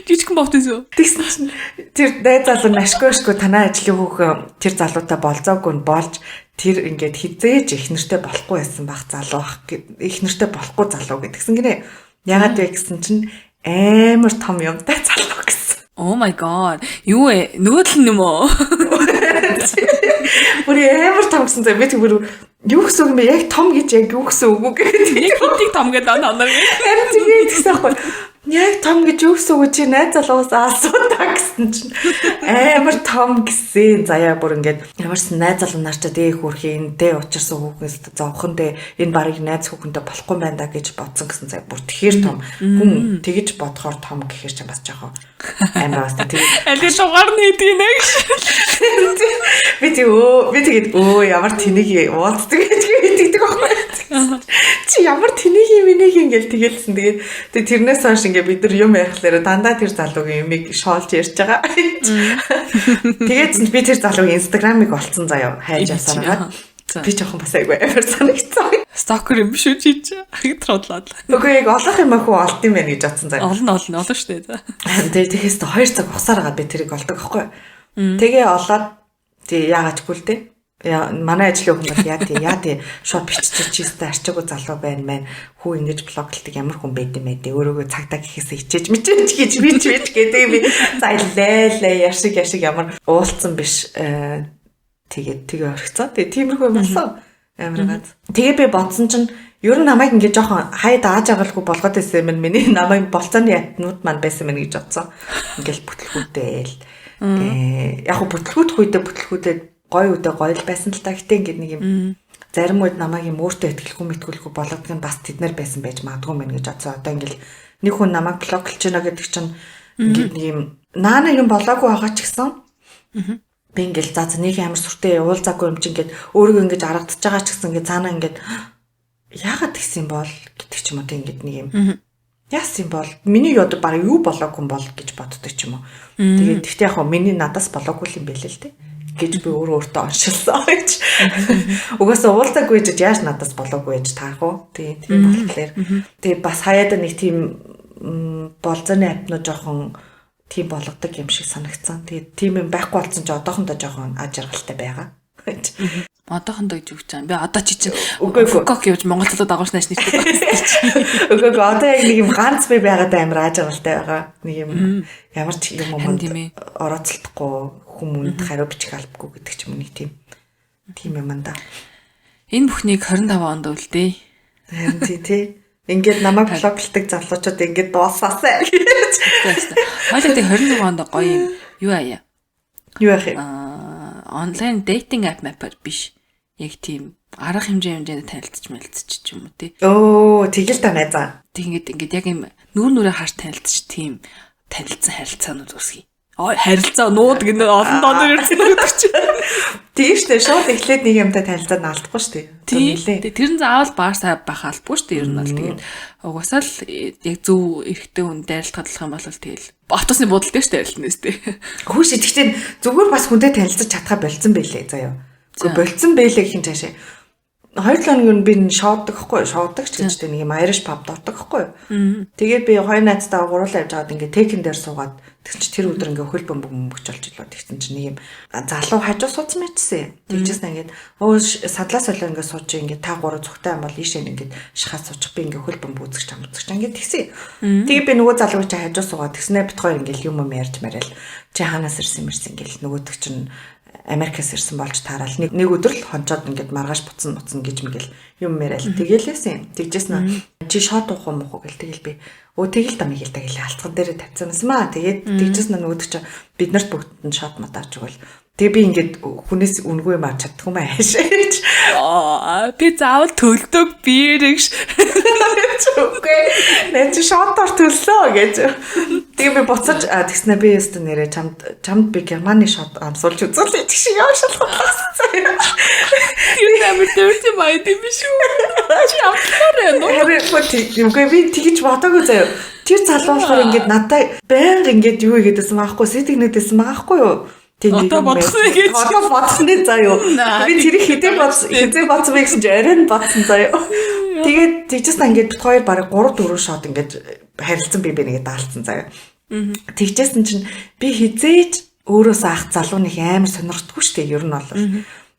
Жижигхэн бовтойсоо. Тэгсэн чинь тэр найз залуу ашгүй танай ажлын хүүхэн тэр залуутай болзоогүй нь болж тэр ингээд хизээж их нэртэй болохгүй байсан бах залуу ах их нэртэй болохгүй залуу гэдгсэн гинэ. Ягаад вэ гэсэн чинь амар том юмтай залуу гэсэн. Oh my god. Юу вэ? Нөгөө тал нь юм уу? Бүр амар том гэсэн зэ би тэгвэр юу гэсэн үг юм бэ? Яг том гэж яг юу гэсэн үг үү гэдэг. Яг хинтийг том гэдэг анаа. Харин тийм гэсэн аахгүй. Яг том гэж юу гэсэн үг чи найз залуугаас асуудаа гэсэн чинь амар том гэсэн. Заяа бүр ингээд ямарсан найз залуу нар ч дээ хөрхи энэ дээ учирсан хүүхнээс зовхон дээ энэ барыг найз хүүхэнтэй болохгүй байна да гэж бодсон гэсэн заяа бүр тэгэхэр том хүн тэгэж бодохоор том гэхэр чинь бас жоохон амар бас тийм аль дугаар нь хийдэг нэ гэж. Би тэг би тэгээд ямар тэнийг уулздаг гэж тэгдэг байхгүй. Чи ямар тэнийг юм энийг ингээл тэгэлсэн. Тэгээд тэрнээс хойш ингээ бид нар юм ярихлаараа дандаа тэр залуугийн юмыг шоолж ярьж байгаа. Тэгээд би тэр залуугийн Instagram-ыг олцсон заяа хайж явсараад би жоохон бас айгүй амар санагцсан. Стокер юм шүү чи чи. Хагтруулаад. Үгүй яг олох юм ах уу олд юм байна гэж бодсон заяа. Олно шүү дээ. Тэгээд тэгэхээс 2 цаг ухсаар байгаа би тэрийг олдог байхгүй. Тэгээ олоод тэг яагаачгүй л дээ. Манай ажлын хүн бол яа тий шууд биччих чийстэй арчаагүй залуу байна мэн хүү ингэж блоглдог ямар хүн байд юм бэ дээ өөрөөгөө цагтаа гэхээсээ хичээж мичээж гэж бич гэдэг би зайлээ яшиг ямар уулцсан биш тэгээд тэгээ орхицоо тэгээ тиймэрхүү юм болсон амар гац. Тэгээ би бодсон чинь ер нь намайг ингэ жоохон хай дааж агалгүй болгоод байсан юм миний намайг болцооны ятнууд маань байсан мэн гэж бодсон. Ингээл бүтлгүүдэл яг хөө бүтлгүүдэх үедээ бүтлгүүдээ гой үдэ гоё л байсан л та. Гэтэ ингээд нэг юм зарим үед намайг юм өөртөө итгэлгүй мэтгэлгүй болгодог нь бас тэд нар байсан байж магадгүй мэн гэж бодсон. Одоо ингээд нэг хүн намайг блоклж гинэ гэдэг чинь ингээд нэг юм наана юм болоогүй байгаа ч гэсэн би ингээд за нэг амар сүртэй уулзаагүй юм чинь ингээд өөрийгөө ингээд аргадж байгаа ч гэсэн ингээд цаанаа ингээд яагаад тэгсэн бол гэдэг ч юм уу тийм ингээд нэг юм яасан бол миний ёд баг юу болоогүй юм бол гэж боддог ч юм уу. Тэгээд тэгтээ яг хөө миний надаас болоогүй юм байлээ л дээ гэж би өөрөө өөртөө оншилсан гэж. Угаасаа уулзаагүй гэж яаж надаас болоогүй гэж таарах уу? Тийм болохоор тэгээ бас хаяада нэг тийм Болзооны app нууд жоохон тийм болгодог юм шиг санагдсан. Тэгээд тийм юм байхгүй болсон чи одоохондоо жоохон аж аргалтай байгаа. Одоохондоо гэж юу гэж байгаа юм бэ? Одоо чи чинь Үгүй ээ. Фукок явж Монгол залуу дагуулж нааш нэртэй байна чи. Үгүй ээ, одоо яг нэг юм ганц би байгаад амар аж аргалтай байгаа. Нэг юм ямар ч юм Харин юмд тийм ээ. орооцолдохгүй хүмүүнд хариу бичих албагүй гэдэг ч юм уу нэг тийм тийм юм анда. Энэ бүхнийг 25 онд үлдээ. Харин тий тий. Ингээд намайг блоглдог залуучууд ингээд дуусаасай гэж. Хоёлаа тэг 26 онд гоё юм юу аяа. Юу яах юм? Аа, онлайн dating app map биш. Яг тийм арга хэмжээнд танилцж мэлцэж ч юм уу тий. Өө, тэгэл та найзаа. Тэг ингээд яг юм нүүр нүрээ харж танилцж тийм танилцсан харилцаанууд үүсгэе. Ой, харилцаанууд гэнэ олон донор ирсэн гэдэг чинь. Тийм шүү дээ. Шууд эхлээд нэг юмтай танилцаад наалдахгүй шүү дээ. Тийм. Нилээ. Тэгээ тэр нь заавал баар саа байх албагүй шүү дээ. Ер нь бол тэгээд угаасаа л яг зөв эрэгтэй хүн дайралтгадлах юм бол тэгэл автобусны буудал дээр шүү дээ арилтна өстэй. Хүүш тэгтээ зүгээр бас хүнтэй танилцаж чадхаа болцсон байлээ заяа. Үгүй болцсон байлээ гэх юм цаашаа. 2 7 хоног нь би шоудаг хгүй шоудаг ч гэж тэ нэг юм Irish pub дордог хгүй. Тэгээд би хоёр найзтайгаа гурлаа явж байгаад ингээ текэн дээр суугаад тэгсэн чи тэр өдөр ингээ хөл бөмбөг бөмбөгч болж илээ. Тэгсэн чи нэг юм залуу хажуу суудсан мэтсэн. Тэгжсэн ингээд өө садлаа солио ингээ сууж ингээ та гурав цогтой юм бол ийшээ ингээд шахаад суучих би ингээ хөл бөмбөг үзэж чам үзэж ингээ тэгсэн. Тэгээ би нөгөө залууг чи хажуу суугаад тэгснэ бит хоёр ингээ юм юм ярьж марил. Чи хаанаас ирсэн мэрсэн ингээл нөгөөдөг чинь Америкаас ирсэн болж таарал нэг өдөр л хончоод ингээд маргааш буцна буцна гэж мэгэл юм яриад тэгэлээсэн. Тэгжсэн чи шот уух юм уу гэл тэгэл би өө тэгэл та мэгэл та гэл алцган дээрээ тавьсан юмсан маа. Тэгээд тэгжсэн нөгөөдөг чи биднэрт бүгдэнд нь шот матаач өгвөл. Тэгээ би ингээд хүнээс үнгүй юм авч чаддгүй маа хаашаа гэж. Аа, би заавал төлдөг бирэгш. Үгүй. Нэн чи шотоор төллөө гэж. Тэгээ би буцаж тэгснэ би өстө нэрээ чамд би Германы шот амсуулж үзүүлээ гэх шиг яа шалгалсан. Тэр амар дөрти майд юм биш үү? Чи амтлаар байна уу? Харин үгүй би тэгж бодоогүй заяа. Тэр залуу болохоор ингээд надад байнга ингээд юу хийгээдсэн маахгүй сэтгэнэдсэн маахгүй юу? Тэг нэг Одоо юм бодох нэ гэж. Одоо бодох нэ заяа. Би тэрийг хідээ бодсон хизээ бодсон бэ гэсэн чи оройн бодсон заяа. Тэгээд тэгжсэн ингээд бит хоёр бараг 3 4 шот ингээд харилцсан би нэгээ даалцсан заяа. Тэгжсэн чинь би хизээж өөрөөсөө ах залуу нэг амар сонирхдаггүй шүү дээ ер нь бол.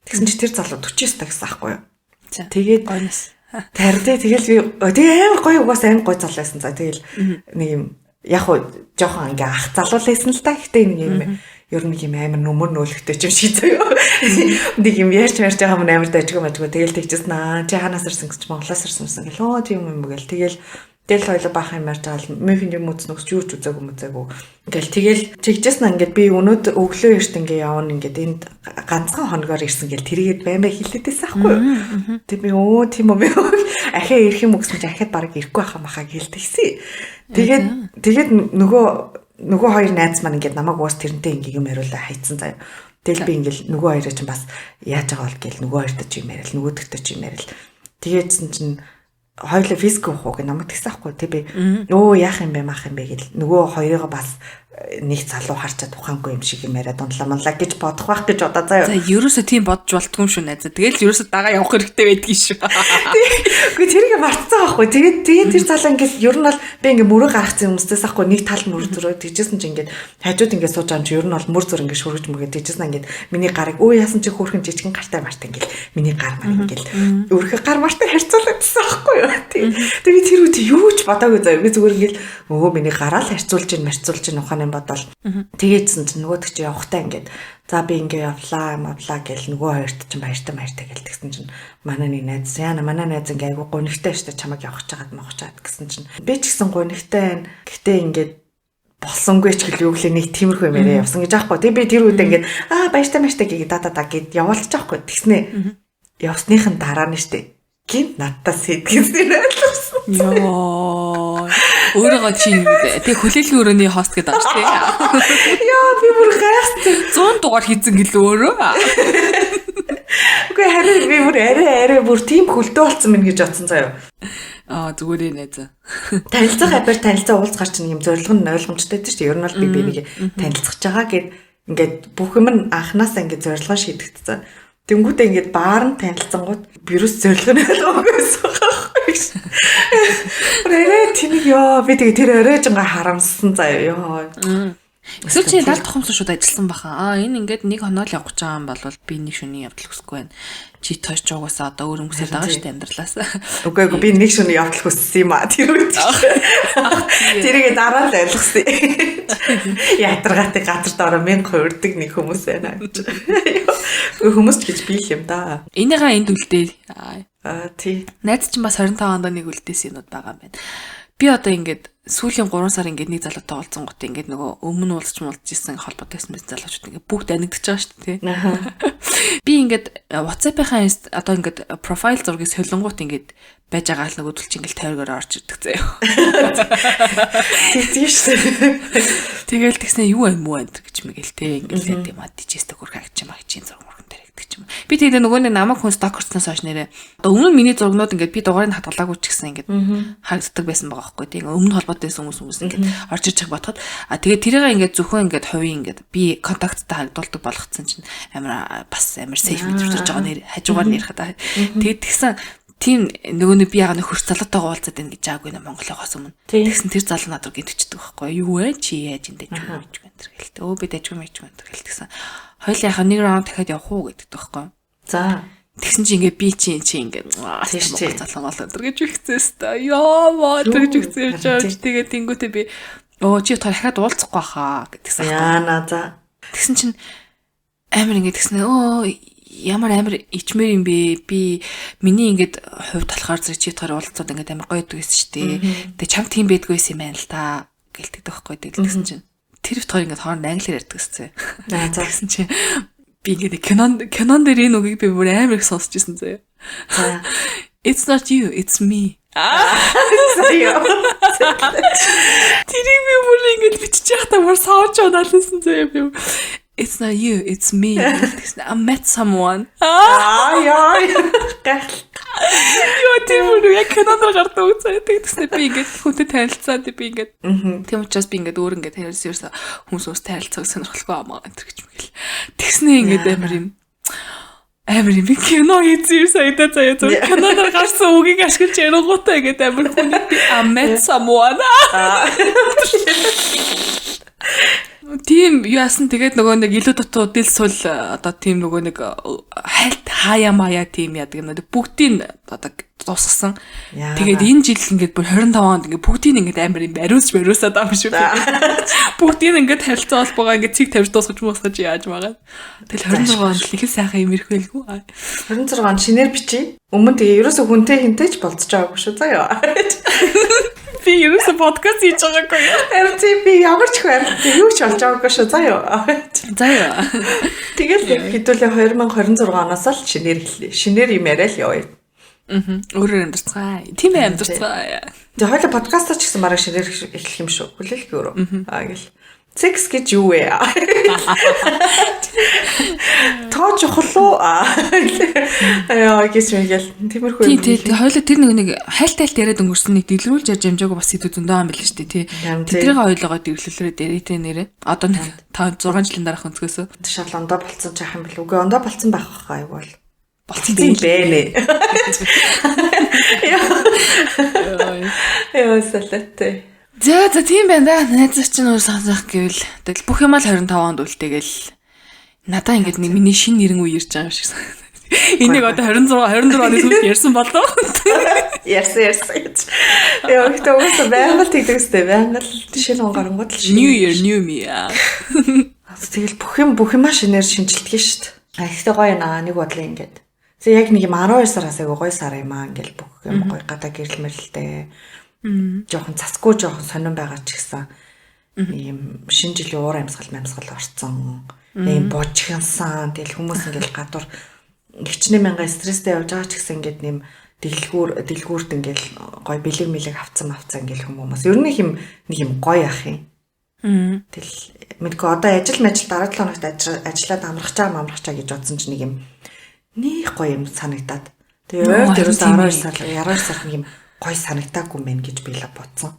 Тэгсэн чи тэр залуу 49 та гэсэн аахгүй юу? Тэгээд Гойнос. Тарь тэ тэгэл би тэгээ амар гоё угаас амар гоё залуу байсан. За тэгэл нэг юм яг хуу жоохон ингээ ах залуу л байсан л та. Гэтэ нэг юм ер нь нэг юм амар нүмер нөөлөхтэй юм шиг заяа. Нэг юм ярьж ярьж байгаа юм амар дажгүй мажгүй. Тэгэл тэгжсэн аа чи хаанаас ирсэн гэж Монголоос ирсэн юмсан гэл өө тийм юм гэл тэгэл Тэгэл хоёлоо баахан юм ярьж байгаа л мөнхийн юм үзнэ гэж юу ч үзээгүй мүзээгүй. Ингээл тэгэл чигжсэн ингээд би өнөөдөр өглөө эрт ингээ явна ингээд энд ганцхан хоногоор ирсэн гэл тэргээд байн бай хэлээдээс аахгүй юу. Тэг би өө тийм үү ахиа ирэх юм уу гэсэн чи ахиад бараг ирэхгүй байхаа махаа гээл тэгсэн. Тэгээд тэгээд нөгөө хоёр найз маань ингээд намайг уус тэрнтэй ингээ юм яриулаа хайцсан заяа. Тэгэл би ингээл нөгөө хоёроо чинь бас яаж байгаа бол гээл нөгөө хоёртой чи юм яриал нөгөөдөгтэй чи юм яриал. Тэгээдсэн чинь хоёулаа виски уух уу гэж намайг тэгсэн аахгүй. Тэг би өө яах юм бэ маах юм бэ гэл нөгөө хоёрыгоо бас нэг залуу харчаад ухаангүй юм шиг юм яриад унлаа манлаа гэж бодох байх гэж бодоо заяа. За ерөөсөө тийм бодож болтгүй юм шүү найзаа. Тэгэл ерөөсөө дагаа явах хэрэгтэй байдгийг шүү. Үгүй тэрийг мартсан байхгүй. Тэгээд тэгээд тэр залуу ингээд ер нь бол би ингээд мөрөө гаргацсан хүмүүсээс ахгүй нэг тал мөр зөрөө тэгжсэн чинь ингээд хажууд ингээд сууж байгаа юм чи ер нь бол мөр зөр ингээд шүргэж мөргөө тэгжсэн ингээд миний гарыг өө яасан чи хөөрхөн жижигэн гартай мартай ингээд миний гар мар ингээд өөрийнхөө гар мартай харьцуулагдсан байхгүй юу. Тэгээд тэр үед юу ч бодоогүй заяа. Би зүгээр ингээд өө миний гараа л харьцуулж ин марцуулж ин ухааны бодол. Тэгээдсэн чинь нөгөөдөг чи явахтаа ингээд за би ингээ явлаа мавлаа гэл нөгөө хоёрт чинь баяртай баяртай гэл тэгсэн чинь манай нэг найз яана манай найз ингээ айгу гонигтай штэ чамайг явах чагаад мохож чад гэсэн чинь би ч гэсэн гонигтай байна. Гэтэ ингээд болсонгүй ч гэл юу гэлээ нэг тиймэрхүү юм яриа явсан гэж аахгүй. Тэг би тэр үед ингээд аа баяртай баяртай гээ да да да гэд явуулчих аахгүй. Тэгснэ. Явсныхын дараа нь штэ гинт надтай сэтгэсэн ойлгосон. Йоо. Өөрөөгөө чи тэг хүлээлгийн өрөөний хост гэдэг байгаа шүү дээ. Яа би бүр гайхсан. 100 дугаар хийцэн гэлээ өөрөө. Үгүй харин би бүр арай арай бүр тийм хөлтөө болсон мэн гэж бодсон заяа. Аа зүгээр ээ найзаа. Танилцах абаар танилцаа уулзгаар чинь юм зорилго нь ойлгомжтой байдаг шүү дээ. Ер нь бол би бинийг танилцах байгаа гэд ингээд бүх юм нь анханасаа ингээд зорилгоо шийдэгдсэн. Тэнгүүтээ ингээд баар нь танилцсангууд вирус зорилго нь ойлгоогүйсэн байхгүй. Орой тэнийг ёо би тэгээ тэр оройжонгаа харамссан заяа ёо. Эсвэл чи дал тухамсан шууд ажилласан баха. Аа, энэ ингээд нэг хоноо л явах гэж байгаа юм бол би нэг шөнийн явдал хүсэхгүй байна. Чи тойч угаасаа одоо өөр хүмүүсээ байгаа шүү дээ амьдралаас. Үгүй эгүй, би нэг шөнийн явдал хүссэн юм а тэр үед. Тэрийг дараа л ойлгосон. Ятаргаатай газар доороо 1000 хувирдаг нэг хүмүүс байна гэж. Хүмүүс ч гэж би л юм да. Энийгээ энд үлдээ. Аа, тий. Найз чинь бас 25 онд нэг үлдээсэн юмуд байгаа юм байна. Би одоо ингээд сүүлийн 3 сар ингээд нэг залуутай уулзсан гот ингээд нөгөө өмнө уулзч муулж исэн холбоотой байсан залуучууд ингээд бүгд анигдчихж байгаа шүү дээ. Би ингээд WhatsApp-ийн одоо ингээд profile зургийг солонгууд ингээд байж байгаа л нөгөө чи ингээд тойргоор орж ирдэг заяа. Тийм шүү. Тэгэл тэгснэ юу юм уу энэ гэж мэгэл те ингээд тийм а дижэстэй хөрх агч юм агчийн зураг мөргөн дээр гэдэг ч юм. Би тэгээд нөгөө нэг намайг хүн stalker цсанаас хойш нэрээ одоо өмнө миний зургнууд ингээд би дугаарыг хадгалаагүй ч гэсэн ингээд харагддаг байсан байгаа байхгүй тийм, өмнө холбоотой байсан хүмүүс хүмүүс ингээд орж иж байгаа бодоход, а тэгээд тэрийг ингээд зөвхөн ингээд хувийн ингээд би contact тай харагдуулдаг болгоцсон чинь амар бас амар safe мэдрэмж байгаа нэр хажуугаар нэрхэ та. Тэгээд тэгсэн тийм нөгөө нэг би яга нөхөр залуутайгаа уулзаад байна гэж аагүй нэ Монголоогоос өмнө. Тэгсэн тэр залуу над руу гинтчдэг байхгүй юу вэ? Чи яаж энэ дажгүй мэж гэнэ тэр гэлтэй. Өө, би дажгүй мэж гэнэ тэр гэл тэгсэн. Хоёул яхаа нэг раунд дахиад явах уу гэдэг байхгүй. За. Тэгсэн чи ингээ би чи чи ингээ Монгол залуу мал өндөр гэж ихсэн өстой. Яа маа тэр гэж ихсэн юм чи. Тэгээд тэнгуүтээ би өө чи дахиад уулзахгүй хаа гэдгсэн. Яана за. Тэгсэн чинь амар ингээ тэгсэн өө ямар амар ичмэр юм бэ? Би миний ингээд хувьд болохоор зэрэг чи болохоор уулзаад ингээд амар гоё байдаг гэсэн шүү дээ. Тэгээ чам тийм байдгүй байсан юм байна л та гэлдэг байхгүй. Тэгсэн чинь тэр бит хоёр ингээд хооронд англиар ярьдаг гэсэн. Аа, за. Тэгсэн чинь би ингээд кинон дээр энэ үгийг би бүр амар их сонсч ирсэн заяа. За. It's not you, it's me. Заяа. Тэрийг би бүр ингээд бичиж байхдаа бүр савж унаалсан заяа би. It's not you, it's me. Тэгсэн I met someone. Аа яа. Гайхал. Йоо, тэр бүр яг киноноор гардаг үг заяа. Тэгсэн би ингээд хүнтэй танилцаад би ингээд тийм учраас би ингээд өөр ингээд танилцсан ерөөсө хүмүүс ус танилцах сонирхолгүй амаа энэ гэж мэгэл. Тэгснэ ингээд амар юм кино хийсэн юм санагдаа заяа, зөв киноноор гарсан үгийг ашиглаж ярингуудаа ингээд амар хүний I met someone. Тийм яасан, тэгээд нөгөө нэг илүү дутуу дил сул одоо тийм нөгөө нэг хайлт хаяа маяа тийм яадаг юм бүгдийг одоо дуусгасан. Тэгээд энэ жил ингээд бүр 25 онд ингээд бүгдийг ингээд амар юм бариулж бариусаад байгаа юм шүү. Бүгдийг ингээд харилцаа холбоогоо ингээд цэг тавьж дуусгаж муусгаж яаж байгаа. Тэгэл 26 онд л их сайхан юм ирэх байлгүй. 26 он шинээр бичиж. Өмнө тэгээ ерөөсө хүнтэй хинтэй ч болцож байгаагүй шүү заяа. Би ерөөсө подкаст хийж байгаагүй. Харин тийм, би ямар ч хүн амьд юу ч болж байгаагүй шүү заяа. Заяа. Тэгэл хэдүүлээ 2026 оноос л шинээр эхлэе. Шинээр юм яриа л явъя. Аа. Өөрөөр амьдарцгаая. Тийм ээ, амьдарцгаая. Тэгээ хоёул подкастаар ч гэсэн бараг шинээр эхлэх юм шүү. Хүлээлгүй өөрөө. Аа гэл. Секс гэж юу вэ? Тоо чухал уу? Аа гэж мэгэл тиймэрхүү юм. Тийм, хоёулаа тэр нэг хайлт хайлт яриад өнгөрсөн нэг дэлгэрүүлж ярьж амжаагүй бас сэдв зөндөө юм байл шүү дээ, тий. Тэдрийг хоёулаагаа дэвлэлрээ дээрээ тий нэрээ. Одоо нэг 5 6 жилийн дараах өнцгөөсөө. Шал ондоо болцсон ч яах юм бэл. Үгүй, ондоо болцсон байх хаа айгуул. Болцсон юм бэ. Яа, салатай. За, тийм байна да. Найзаа чинь өөр сонсох гэвэл тэгэл бүх юм л 25 онд үлтээгэл надаа ингээд нэг миний шин нэрэн үе ирж байгаа юм шиг санагдав. Энийг одоо 26 24 оны сүүлд ярьсан болов. Ярьсан, ярьсан гэж. Яа, гэхдээ угаасаа байнга л тэгдэг үстэй. Байнга л шинэ он гарангууд л New year, new me. Тэгэл бүх юмаа шинээр шинжилдэг шүү дээ. А ихтэй гоё наа нэг бодлоо ингээд. Тэг яг нэг юм 12 сараас айгу гоё сар юм аа, ингээл бүх юм гоё, гадаа гэрэл мэрэлтэй. Жохон цасгүй, жохон сонирн байгаа ч гэсэн ийм шинэ жилийн уур амьсгал амьсгал орцсон. Ийм божигнсан. Тэгэл хүмүүс ингээл гадуур хичнээн мянган стресстэй явж байгаа ч гэсэн ингээд нэм дэлгүүрт ингээл гоё бэлэг мэлэг авцсан авцсан ингээл хүмүүс. Ер нь юм нэг юм гоё ах юм. Тэгэл мэдгүй одоо ажил мажил дараа 7 хоногт ажиллаад амрахчаа амрахчаа гэж бодсон чинь нэг юм нэх гоё юм санагдаад. Тэгээ ойр дээрээс 12 сар 12 сар нэг юм гоё санагдаагүй юм байна гэж би л бодсон.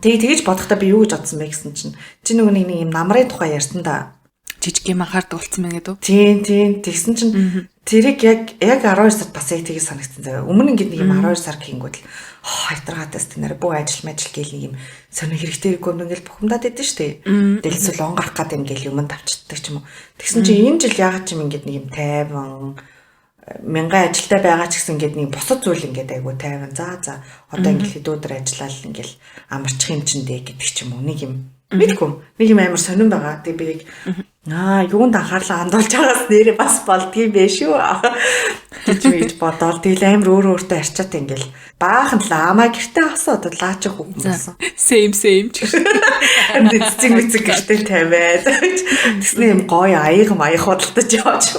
Тэгээ тэгэж бодохдоо би юу гэж бодсон бэ гэсэн чинь чи нөгөө нэг юм намрын тухай ярьсан да. Жижиг юм анхаардаг болсон байна гэдэг үү? Тийм. Тэгсэн чинь тэрийг яг 12 сард бас яг тийг санагдсан заяа. Өмнө ингээд нэг юм 12 сар гингүүд л хайтаргаатаас тэнээр бүх ажил мажил гээл нэг юм сонир хэрэгтэй хэрэггүй юм ингээл бухимдаад идэв штэ. Дэлсэл он гарах гад ингээл юм тавчдаг ч юм уу. Тэгсэн чинь энэ жил яагаад ч юм ингээд нэг юм тайван мянган ажилтай байгаа ч гэсэн ингээд нэг бусад зүйл ингээд айгу тайван. За одоо ингээд хэд өдөр ажиллаад ингээд амарчих юм чинь дээ гэдэг ч юм уу. Нэг юм мэдгүй нэг юм амар сонирн байгаа. Тэг би яг юунд анхаарлаа хандуулж байгаас нэрээ бас болдгийм бэ шүү гэж мэж бодоол. Тэгэл амар өөр өөртөө арчаатай ингээл баахан лама гэртээ авсан одоо лаачих хүүхэн болсон. Same ч. Цэцэг мэцэг гэртээ тавиад. Тэгснэ юм гоё аяг маяг худалдаж явж.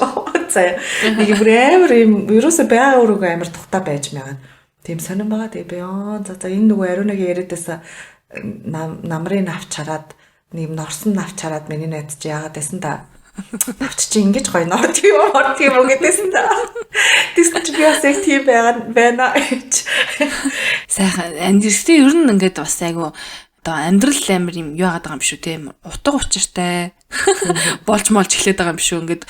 За нэг юм амар юм ерөөсөө байгаа өөрөөгөө амар тухтай байж байгаа. Тийм сонирн байгаа. Тэгээ би за энэ нөгөө ариунагийн яриадаас намрын навч хараад нэг норсон навч хараад миний найз чи яагаад байсан да. Навч чи ингэж гоё норд юм уу тийм үү гэдээсэн да. Тэгсэн чи би бас яг тийм байна гэж. Сайхан амьдралын ер нь ингээд бас айгу одоо амьдрал амар юм юу яагаад байгаа юм шүү тийм утга учиртай болж молж эхлэх байгаа юм шүү ингээд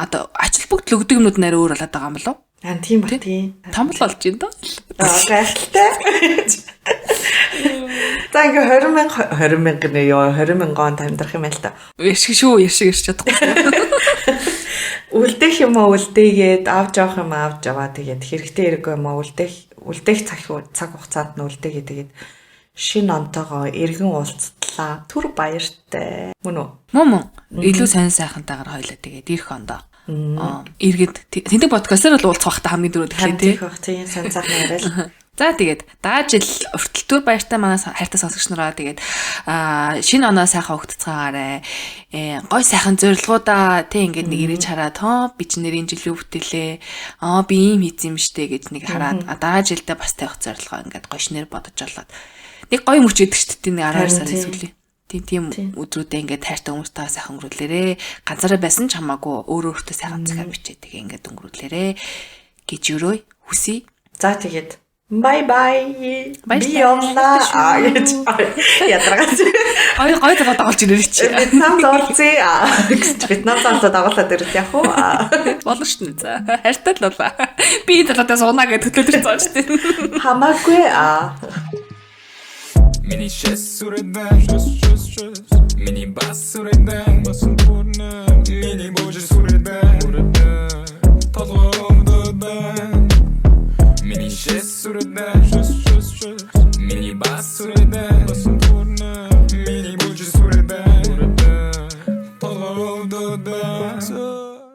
одоо ачил бүгд лөгдөг юмнууд нэр өөр болоод байгаа юм болов уу? Аа тийм ба тийм. Том л болж байна доо. Гайхалтай. За ингээ 20 мянга нэ ёо 20 мянган онд амьдрах юм байл та. Яшиг шүү, яшиг ирч чадахгүй. Үлдэх юм уу үлдээгээд авч явах юм авч яваа тэгээд хэрэгтэй хэрэггүй юм уу үлдэх цаг хугацаанд нь үлдээгээ тэгээд шинэ онтойгоо эргэн уулзтлаа. Түр баяртай. Мөн үү? Мөн. Илүү сайн сайхантайгаар хоёлаа тэгээд ирэх ондоо. Эргээд тэндэг подкастаар л уулзах байхта хамгийн дөрөв тэгэхээр тий. Тийм сайн сайхан яриа. За тэгээд дараа жил уртл түр баяртай манай хайртай сонсогч нараа тэгээд шинэ оноо сайхан өгтцгаагаарай. Гой сайхан зорилгоудаа тий ингээд нэг ирэж хараад би ч нэр энэ жил юу бүтээлээ. Би ийм хийсэн юм штэ гэж нэг хараад дараа жилдээ бас тавих зорилгоо ингээд гой шинээр бодож болоод нэг гой мөч идэг штэ тий нэг 12 сарын сүүлийн. Тийм өдрүүдээ ингээд хайртай хүмүүстэйгээ сайхан өнгөрүүлээрээ. Ганцаараа байсан ч хамаагүй өөр өөртөө сайхан захиа бичээ тэгээ ингээд өнгөрүүлээрээ гэж өрөөй хүсье. За тэгээд bye bye. Би явлаа гэж ядаргаач. Гой гой дагуулж дагуулж ирээрэй чи. Вьетнамд оролцъё гэж Вьетнамд оролцоод дагуулад ирэл явах уу? Болно шүү дээ. За хайртай л болоо. Би энэ талаадаа сунаа гэж төлөөлөж байгаа шүү дээ. Хамаагүй. Миний шэс сүрэдэн Миний бас сүрэдэн Миний божи сүрэдэн.